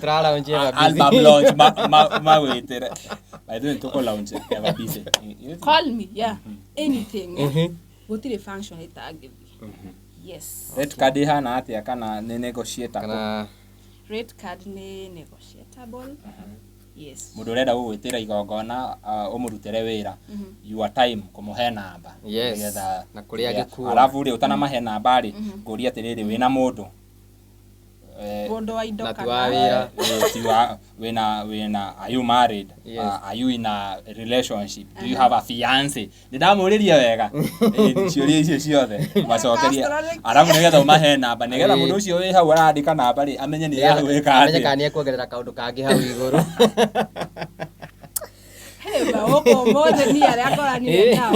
Tũralaunch Eva Busy. Album launch magwĩtĩre. By the way, tũkũ launch Eva Busy. Call me, yeah, anything. Gũtirĩ function itangĩthiĩ, yes. Rate card ihana atĩa, kana nĩ negotiatable? Kana Rate card nĩ negotiable, yes. Mũndũ ũrenda gũgwĩtĩra igongona ũmũrutĩre wĩra, your time kũmũhe namba. Yes, Nĩgetha- na kũrĩa angĩkuona. Alafu rĩ, ũtanamahe namba rĩ, ngũria atĩrĩrĩ, wĩna mũndũ Mũndũ wa indo Na ti kana wa wĩra. Ti wa wĩna are you married? Yes. Are you in a relationship? Do you have a fiance? Nĩ ndamũrĩria wega. Ciũria icio ciothe macokerie. Castro nĩ- Arabu nĩgetha ũmahe namba, nĩgetha mũndũ ũcio wĩ hau arandĩka namba rĩ, amenye nĩ yagwĩka amenye atĩa. kana nĩ ekuongerera kaũndũ kangĩ hau igũrũ. Hey, ba gũkũ ũmũthĩ niĩ arĩa ngoranire nao,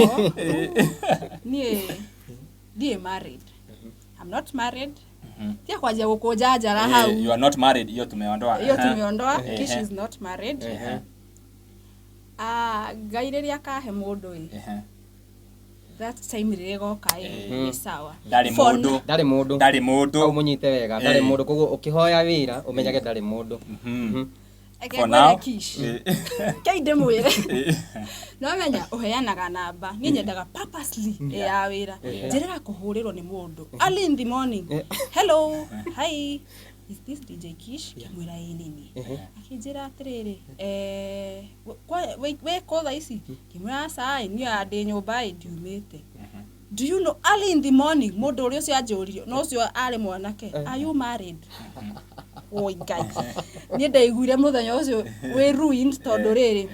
niĩ ndiĩ married, I'm not married. Tia kwanjia gũkũnja njara hau. You are not married, hiyo tumeondoa. Hiyo tumeondoa. Kish is not married. Ah, Ngai rĩrĩa akahe mũndũ ĩ, that time rĩrĩa ĩgoka ĩ, nĩ sawa. Ndarĩ mũndũ. Ndarĩ mũndũ. Ndarĩ mũndũ. Hau mũnyite wega, ndarĩ mũndũ, koguo ũkĩhoya wĩra ũmenyage ndarĩ mũndũ. Reke For ngwĩre now. Kish, kei ndĩmwĩre, no menya ũheanaga namba, niĩ nyendaga purposely ĩ ya wĩra, njĩrĩga kũhũrĩrwo nĩ mũndũ early in the morning, "Hello, hi, is this DJ Kish?" Ngĩmwĩra ĩ nini, akĩnjĩra atĩrĩrĩ, wĩ kũ thaa ici? Ngĩmwĩra aca ĩ, niĩ ndĩ nyũmba ĩ, ndiumĩte. Do you know, early in the morning mũndũ ũrĩa ũcio anjũririe no ũcio arĩ mwanake, "Are you married?" Oi Ngai, niĩ ndaiguire mũthenya ũcio wĩ ruined, tondũ rĩrĩ,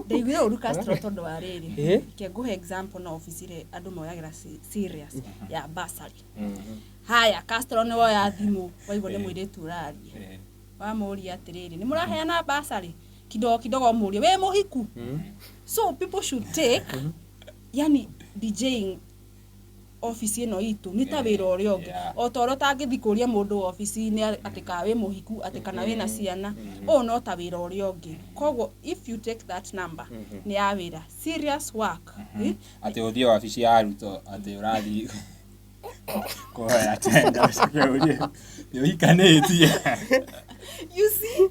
ndaiguire ũru Castro, tondũ wa rĩrĩ, reke ngũhe example na obici ĩrĩa andũ moyagĩra serious ya bursary. Haya, Castro, nĩ woya thimũ, waigua nĩ mũirĩtu ũraria, wamũria atĩrĩrĩ, nĩ mũraheana bursary? Kidogo kidogo mũrie, wĩ mũhiku? So people should take, yani, DJing obici ĩno itũ nĩ ta wĩra ũrĩa ũngĩ, o ta ũrĩa ũtangĩthiĩ kũria mũndũ obici-inĩ atĩ kana wĩ mũhiku, atĩ kana wĩna ciana, ũũ no ta wĩra ũrĩa ũngĩ. Koguo if you take that number, nĩ ya wĩra, serious work. Eh? Atĩ ũthiĩ wabici ya arutwo atĩ ũrathiĩ kũhoya tenda, ũcoke ũrie nĩ ũhikanĩtie. You see,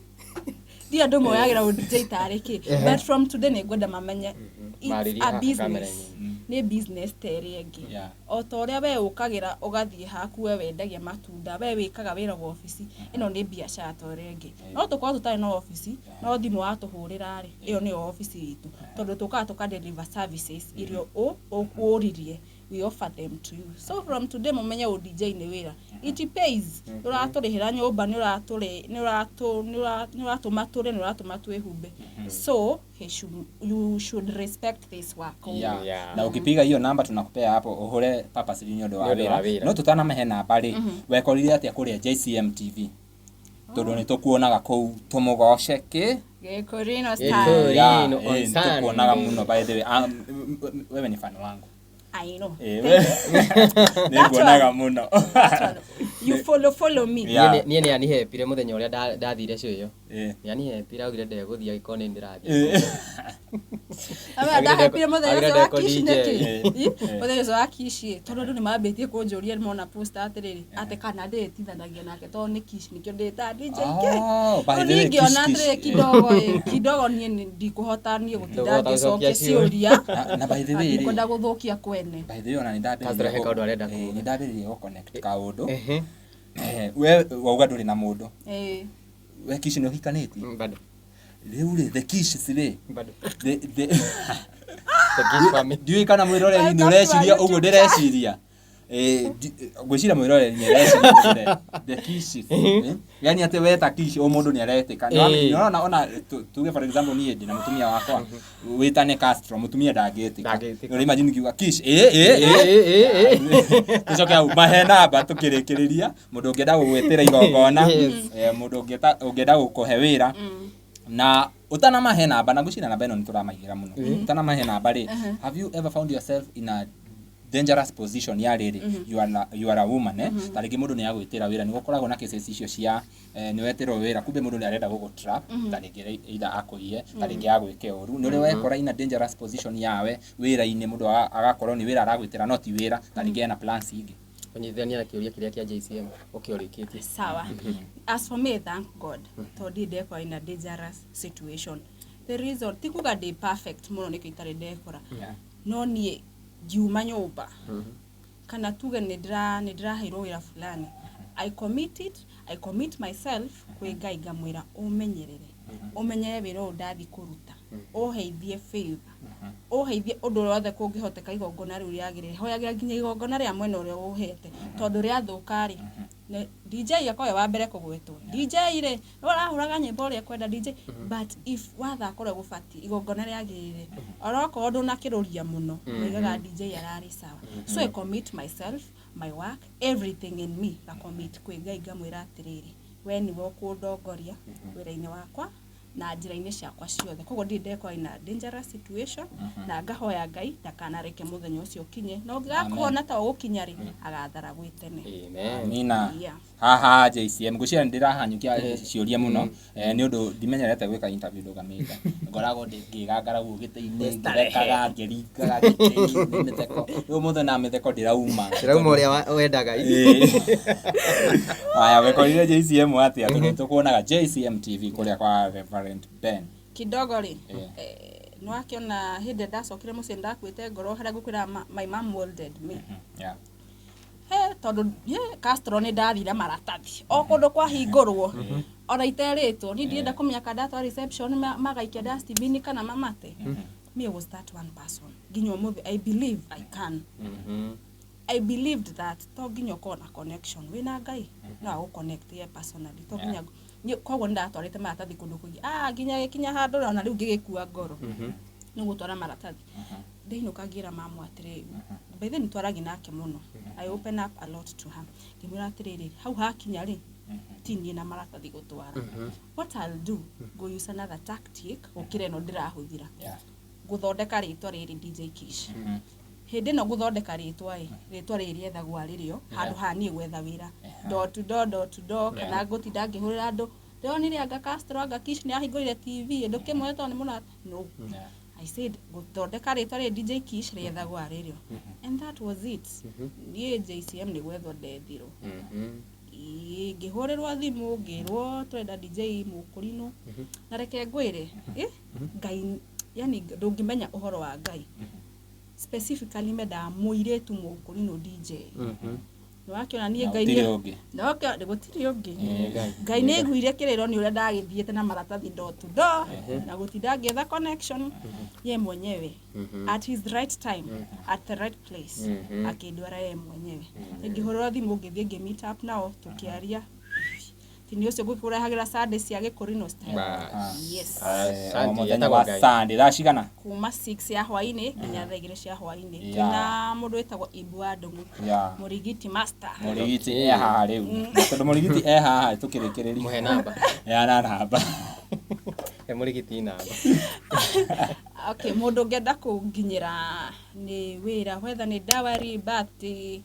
ndi andũ moyagĩra ũDJ tarĩ kĩ, but from today nĩ ngwenda mamenye it's Marĩrie a haha business. kamera-inĩ. Nĩ business ta ĩrĩa ĩngĩ. O ta ũrĩa we ũkagĩra ũgathiĩ haku, we wendagia matunda, we wĩkaga wĩra wa obici, ĩno nĩ biacara ta ũrĩa ĩngĩ. No tũkorwo tũtarĩ na obici, no thimũ watũhũrĩra rĩ, ĩyo nĩyo obici itũ, tondũ tũkaga tũka deliver services iria ũririe, we offer them to you. So from today mũmenye ũDJ nĩ wĩra, it pays, nĩ ũratũrĩhĩra nyũmba, nĩ ũratũrĩ nĩ ũratũ nĩ ũratũma tũrĩe, nĩ ũratũma twĩhumbe. So he should, you should respect this work. Na ukipiga hiyo namba tunakupea hapo, uhure purposely nĩ ũndũ wa Nĩ ũndũ wa wĩra. wĩra. No tũtanamahe namba rĩ, wekorire atĩa kũrĩa JCM TV? Tondũ nĩ tũkuonaga kũu, tũmũgoce kĩ. Gĩkũrino Gĩkũrino. style. Yeah, on nĩ tũkuonaga Sunday. mũno. By the way, wewe ni fan wangu. I know. Ĩĩ, Thank you. nĩ That nguonaga one. mũno. That one. You follow follow me. Yeah. Niĩ nĩ anihepire mũthenya ũrĩa ndathire show ĩyo. Ĩĩ. Nĩ anihepire augire ndegũthiĩ agĩkorwo nĩ ndĩrathiĩ. Ĩĩ. Aba ndahepire mũthenya ũcio wa Agĩrenda Kish DJ. nĩkĩ? Ĩĩ. Ĩ, Mũthenya ũcio wa Kish ĩ, tondũ andũ nĩ mambĩtie kũnjũria mona post atĩrĩrĩ atĩ kana ndĩtithanagia nake tondũ nĩ Kish nĩkĩo ndĩtaga DJ K. Oh, by Rĩu the way, niĩ ngĩona Kish, Kish. atĩrĩrĩ kidogo ĩ, kidogo niĩ ndikũhota niĩ gũtinda Ndũkũhota ngĩcokia gũcokia ciũria. Na by the way rĩ, Ndikwenda gũthũkia kwene. by the way ona nĩ ndambĩrĩirie Castro he kaũndũ arenda ĩĩ, kuga. nĩ ndambĩrĩirie gũ connect kaũndũ. Ehe. We wauga ndũrĩ na mũndũ. Ĩĩ. We Kish nĩ ũhikanĩtie? Bado. Rĩu rĩ, the Kish rĩ, Bado. the The Kish family. ndiũĩ kana mwĩroreri nĩ Welcome to our ũreciria ũguo YouTube ndĩreciria. Ĩĩ, ngwĩciria mwĩroreri nĩ areciria ũguo the Kishes. Yani atĩ weta Kish o mũndũ nĩ aretĩka. Nĩ Ĩĩ. ũrona ona tuge for example niĩ ndĩ na mũtumia wakwa wĩtane Castro mũtumia ndangĩtĩka. Ndangĩtĩka. Ũrĩ imagine ngiuga Kish ĩĩ ĩĩ ĩĩ. Ĩĩ, ĩĩ, ĩĩ. Tũcoke hau mahe namba tũkĩrĩkĩrĩria mũndũ ũngĩenda gũgwĩtĩra igongona Yes. mũndũ ũngĩenda gũkũhe wĩra na ũtanamahe namba na ngwĩciria namba ĩno nĩ tũramaigĩra mũno ũtanamahe namba rĩ, have you ever found yourself in a dangerous position ya rĩrĩ, you are a woman, eh? Ta rĩngĩ mũndũ nĩ agwĩtĩra wĩra, nĩ gũkoragwo na cases icio cia nĩ wetĩrwo wĩra kumbe mũndũ nĩ arenda gũgũ trap, ta rĩngĩ either akũiye, ta rĩngĩ agwĩke ũru. Nĩ ũrĩ wekora in a dangerous position yawe wĩra-inĩ, mũndũ agakorwo nĩ wĩra aragwĩtĩra no ti wĩra, ta rĩngĩ ena plans ingĩ? Ũnyitithania na kĩũria kĩrĩa kĩa JCM ũkĩũrĩkĩtie. Sawa. As for me, thank God tondũ ndirĩ ndekora in a dangerous situation. The reason ti kuga ndĩ perfect mũno nĩkĩo itarĩ ndekora, no niĩ ngiuma nyũmba kana tuge nĩ ndĩraheirwo wĩra fulani, I commit it, I commit myself kwĩ Ngai ngamwĩra ũmenyerere, ũmenyere wĩra ũyũ ndathiĩ kũruta, ũheithie favor, ũheithie ũndũ ũrĩa wothe kũngĩhoteka igongona rĩu rĩagĩrĩre. Hoyagĩra nginya igongona rĩa mwena ũrĩa ũhete, tondũ rĩathũka rĩ, DJ akorwo wa mbere kũgwetwo. DJ rĩ no arahũraga nyĩmbo ũrĩa kwenda DJ, but if wathaka ũrĩa gũbatiĩ igongona rĩagĩrĩre, onokorwo ndũnakĩrũria mũno, moigaga DJ ararĩ sawa. So I commit myself, my work, everything in me nga commit kwĩ Ngai ngamwĩra atĩrĩrĩ, we nĩwe ũkũndongoria wĩra-inĩ wakwa na njĩra-inĩ ciakwa ciothe. Koguo ndirĩ ndekora in a dangerous situation, na ngahoya Ngai ndakanareke mũthenya ũcio ũkinye, na ũngĩgakona ta ũgũkinya rĩ, agathara gwĩ tene. Amen. Amina. Yeah. Haha JCM ngwĩciria nĩ ndĩrahanyũkia ciũria mũno, nĩ ũndũ ndimenyerete gwĩka interview ndũgamĩte, ngoragwo ngĩgangara guo gĩtĩ-inĩ, ngĩthekaga ngĩringaga gĩtĩ-inĩ mĩtheko. Rĩu ũmũthĩ na mĩtheko ndĩrauma. Ndĩrauma ũrĩa wendaga. Ĩĩ. Aya, wekorire JCM atĩa? Tondũ tũkuonaga JCM TV kũrĩa kwa Reverend Ben. Kidogo rĩ, Ĩĩ. nĩ wakĩona hĩndĩ ĩrĩa ndacokire mũciĩ ndakuĩte ngoro harĩa ngũkwĩra my mom molded me. Yeah. He tondũ he Castro nĩ ndathire maratathi o kũndũ kwahingũrwo ona iterĩtwo niĩ ndirenda kũmenya kana ndatwara reception magaikia dustbin kana mamate. Me was that one person nginya ũmũthĩ I believe I can. I believed that to nginya ũkorwo na connection wĩna Ngai no agũ connect ye personally to nginya niĩ. Koguo nĩ ndatwarĩte maratathi kũndũ kũingĩ, nginya gĩkinya handũ ona rĩu ngĩgĩkua ngoro nĩ gũtwara maratathi. Ndainũka ngĩra mamu atĩrĩrĩ, by then twaragia nake mũno, I open up a lot to her, ngĩmwĩra atĩrĩrĩ, hau hakinya rĩ, ti niĩ na maratathi gũtwara. What I'll do, go use another tactic gũkĩra ĩno ndĩrahũthĩra gũthondeka rĩtwa rĩrĩ DJ Kish. Hĩndĩ ĩno gũthondeka rĩtwa ĩ, rĩtwa rĩrĩ rĩethagwo rĩrĩo handũ ha niĩ gwetha wĩra door to door, door to door, kana ngũtinda ngĩhũrĩra andũ ndĩronire anga Castro anga Kish nĩ ahingũrire TV ndũkĩmwone tondũ nĩ mũna no. I said gũthondeka rĩtwa rĩrĩ DJ Kish rĩethagwo rĩrĩo, and that was it. Niĩ JCM nĩ gwethwo ndethirwo. Ĩĩ, ngĩhũrĩrwo thimũ ngĩrwo twenda DJ Mũkũrinũ. Na reke ngwĩre, Ngai, yani ndũngĩmenya ũhoro wa Ngai. Specifically mendaga mũirĩtu Mũkũrinũ DJ. Nĩ wakĩona niĩ Na Ngai gũtirĩ nĩ ũngĩ. na wakĩona gũtirĩ ũngĩ. Ĩĩ, Ngai. Ngai nĩ aiguire kĩrĩro nĩ ũrĩa ndagĩthiĩte na maratathi door to door na gũtinda ngĩetha connection. Ye mwenyewe at his right time at the right place akĩndwara ye mwenyewe. Ngĩhũrĩrwo thimũ ngĩthiĩ ngĩ meet up nao tũkĩaria tini ũcio ngũkũrehagĩra Sunday cia gĩkũrinũ style. Bas. Yes. O Asante, mũthenya etagwo wa Ngai. Sunday thaa cigana? Kuma 6 ya hwainĩ nginya thaa 2 cia hwainĩ. Yeah. Twĩna mũndũ wĩtagwo Ibu wa Ndũng'ũ, Yeah. Mũrigiti master. Mũrigiti e haha rĩu. Tondũ mũrigiti e haha tũkĩrĩkĩrĩria. Mũhe namba. Heana namba. He mũrigiti namba. Okay, mundu ũngĩenda kũnginyĩra nĩ wĩra, whether nĩ dowry, birthday,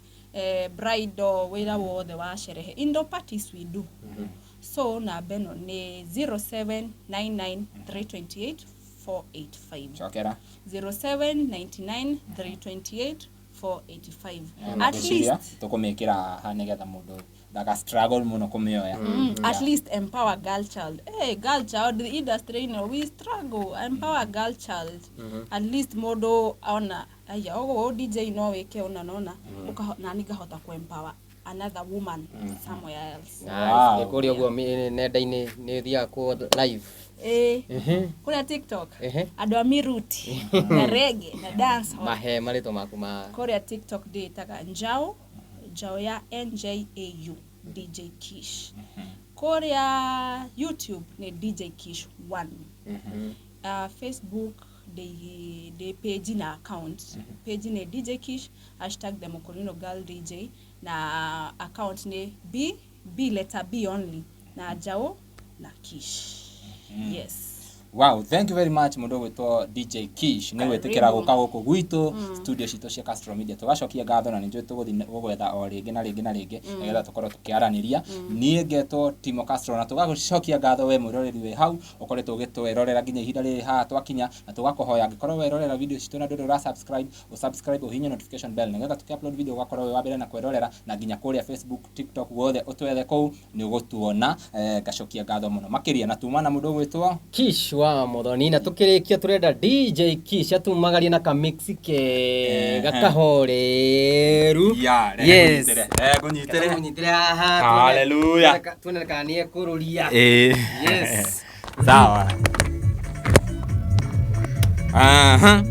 bridal, wĩra wothe wa sherehe, indo parties we do. So namba ĩno nĩ 0799 328 485. Cokera. 0799 328 485. At Ngwĩciria least tũkũmĩkĩra haha nĩgetha mũndũ ndaka struggle mũno kũmĩoya. At least empower girl child. Hey, girl child, the industry, you know, we struggle. Empower girl child. At least mũndũ ona aya ũguo DJ no wĩke ũna nona na nĩ ngahota ku empower another woman somewhere else. Wow. Nice. Kũrĩa ũguo nenda-inĩ nĩ ũthiaga kũ live? Eh, kũrĩa TikTok, andũ a miruti na reggae na dance hall. Mahe marĩtwa maku ma Kũrĩa TikTok ndĩtaga Njau, Njau ya NJAU, DJ Kish. Kũrĩa YouTube nĩ DJ Kish 1. Facebook ndĩ page na account. Page nĩ DJ Kish hashtag the Mokorino Girl DJ, na account nĩ B B, letter B only, na Njau na Kish. Yes. Wow, thank you very much mũndũ ũgwĩtwo DJ Kish nĩ gwĩtĩkĩra Karibu. gũka gũkũ gwitũ studio citũ cia Castro Media. Tũgacokia ngatho na nĩ njũĩ tũgũthiĩ gũgwetha o rĩngĩ na rĩngĩ na rĩngĩ nĩgetha tũkorwo tũkĩaranĩria. Niĩ ngetwo Timo Castro, na tũgacokia ngatho we mwĩroreri wĩ hau ũkoretwo ũgĩtwĩrorera nginya ihinda rĩrĩ haha twakinya, na tũgakũhoya angĩkorwo werorera video citũ na ndũrĩ ũra subscribe, ũsubscribe, ũhihinye notification bell nĩgetha tũkĩ upload video ũgakorwo wĩ wa mbere na kwĩrorera, na nginya kũrĩa Facebook, TikTok, guothe ũtwethe kũu nĩ ũgũtuona. Ngacokia ngatho mũno makĩria na tuma na mũndũ ũgwĩtwo Kish wa Muthoni, na tukirikia turenda DJ Kish atumagarie na kamix kega kahoreru. Ya, Yes. ngunyitire. Ngunyitire haha. Hallelujah. Tuone kana nĩ ekũrũria. Eh. Yes. Sawa. Aha.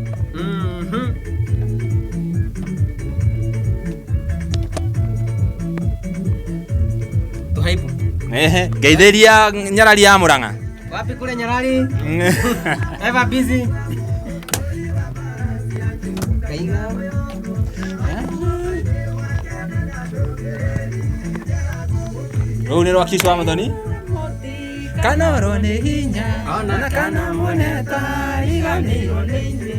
Tuhaibu. Ehe, ngeithĩria nyarari ya Murang'a. Wapi kule Nyarari? Ever busy. Kaiga. Rũu nĩ rwa Kish wa Muthoni. Kanorwo nĩ hinya Ona ona kana muone ta riganĩirwo nĩ inyuĩ.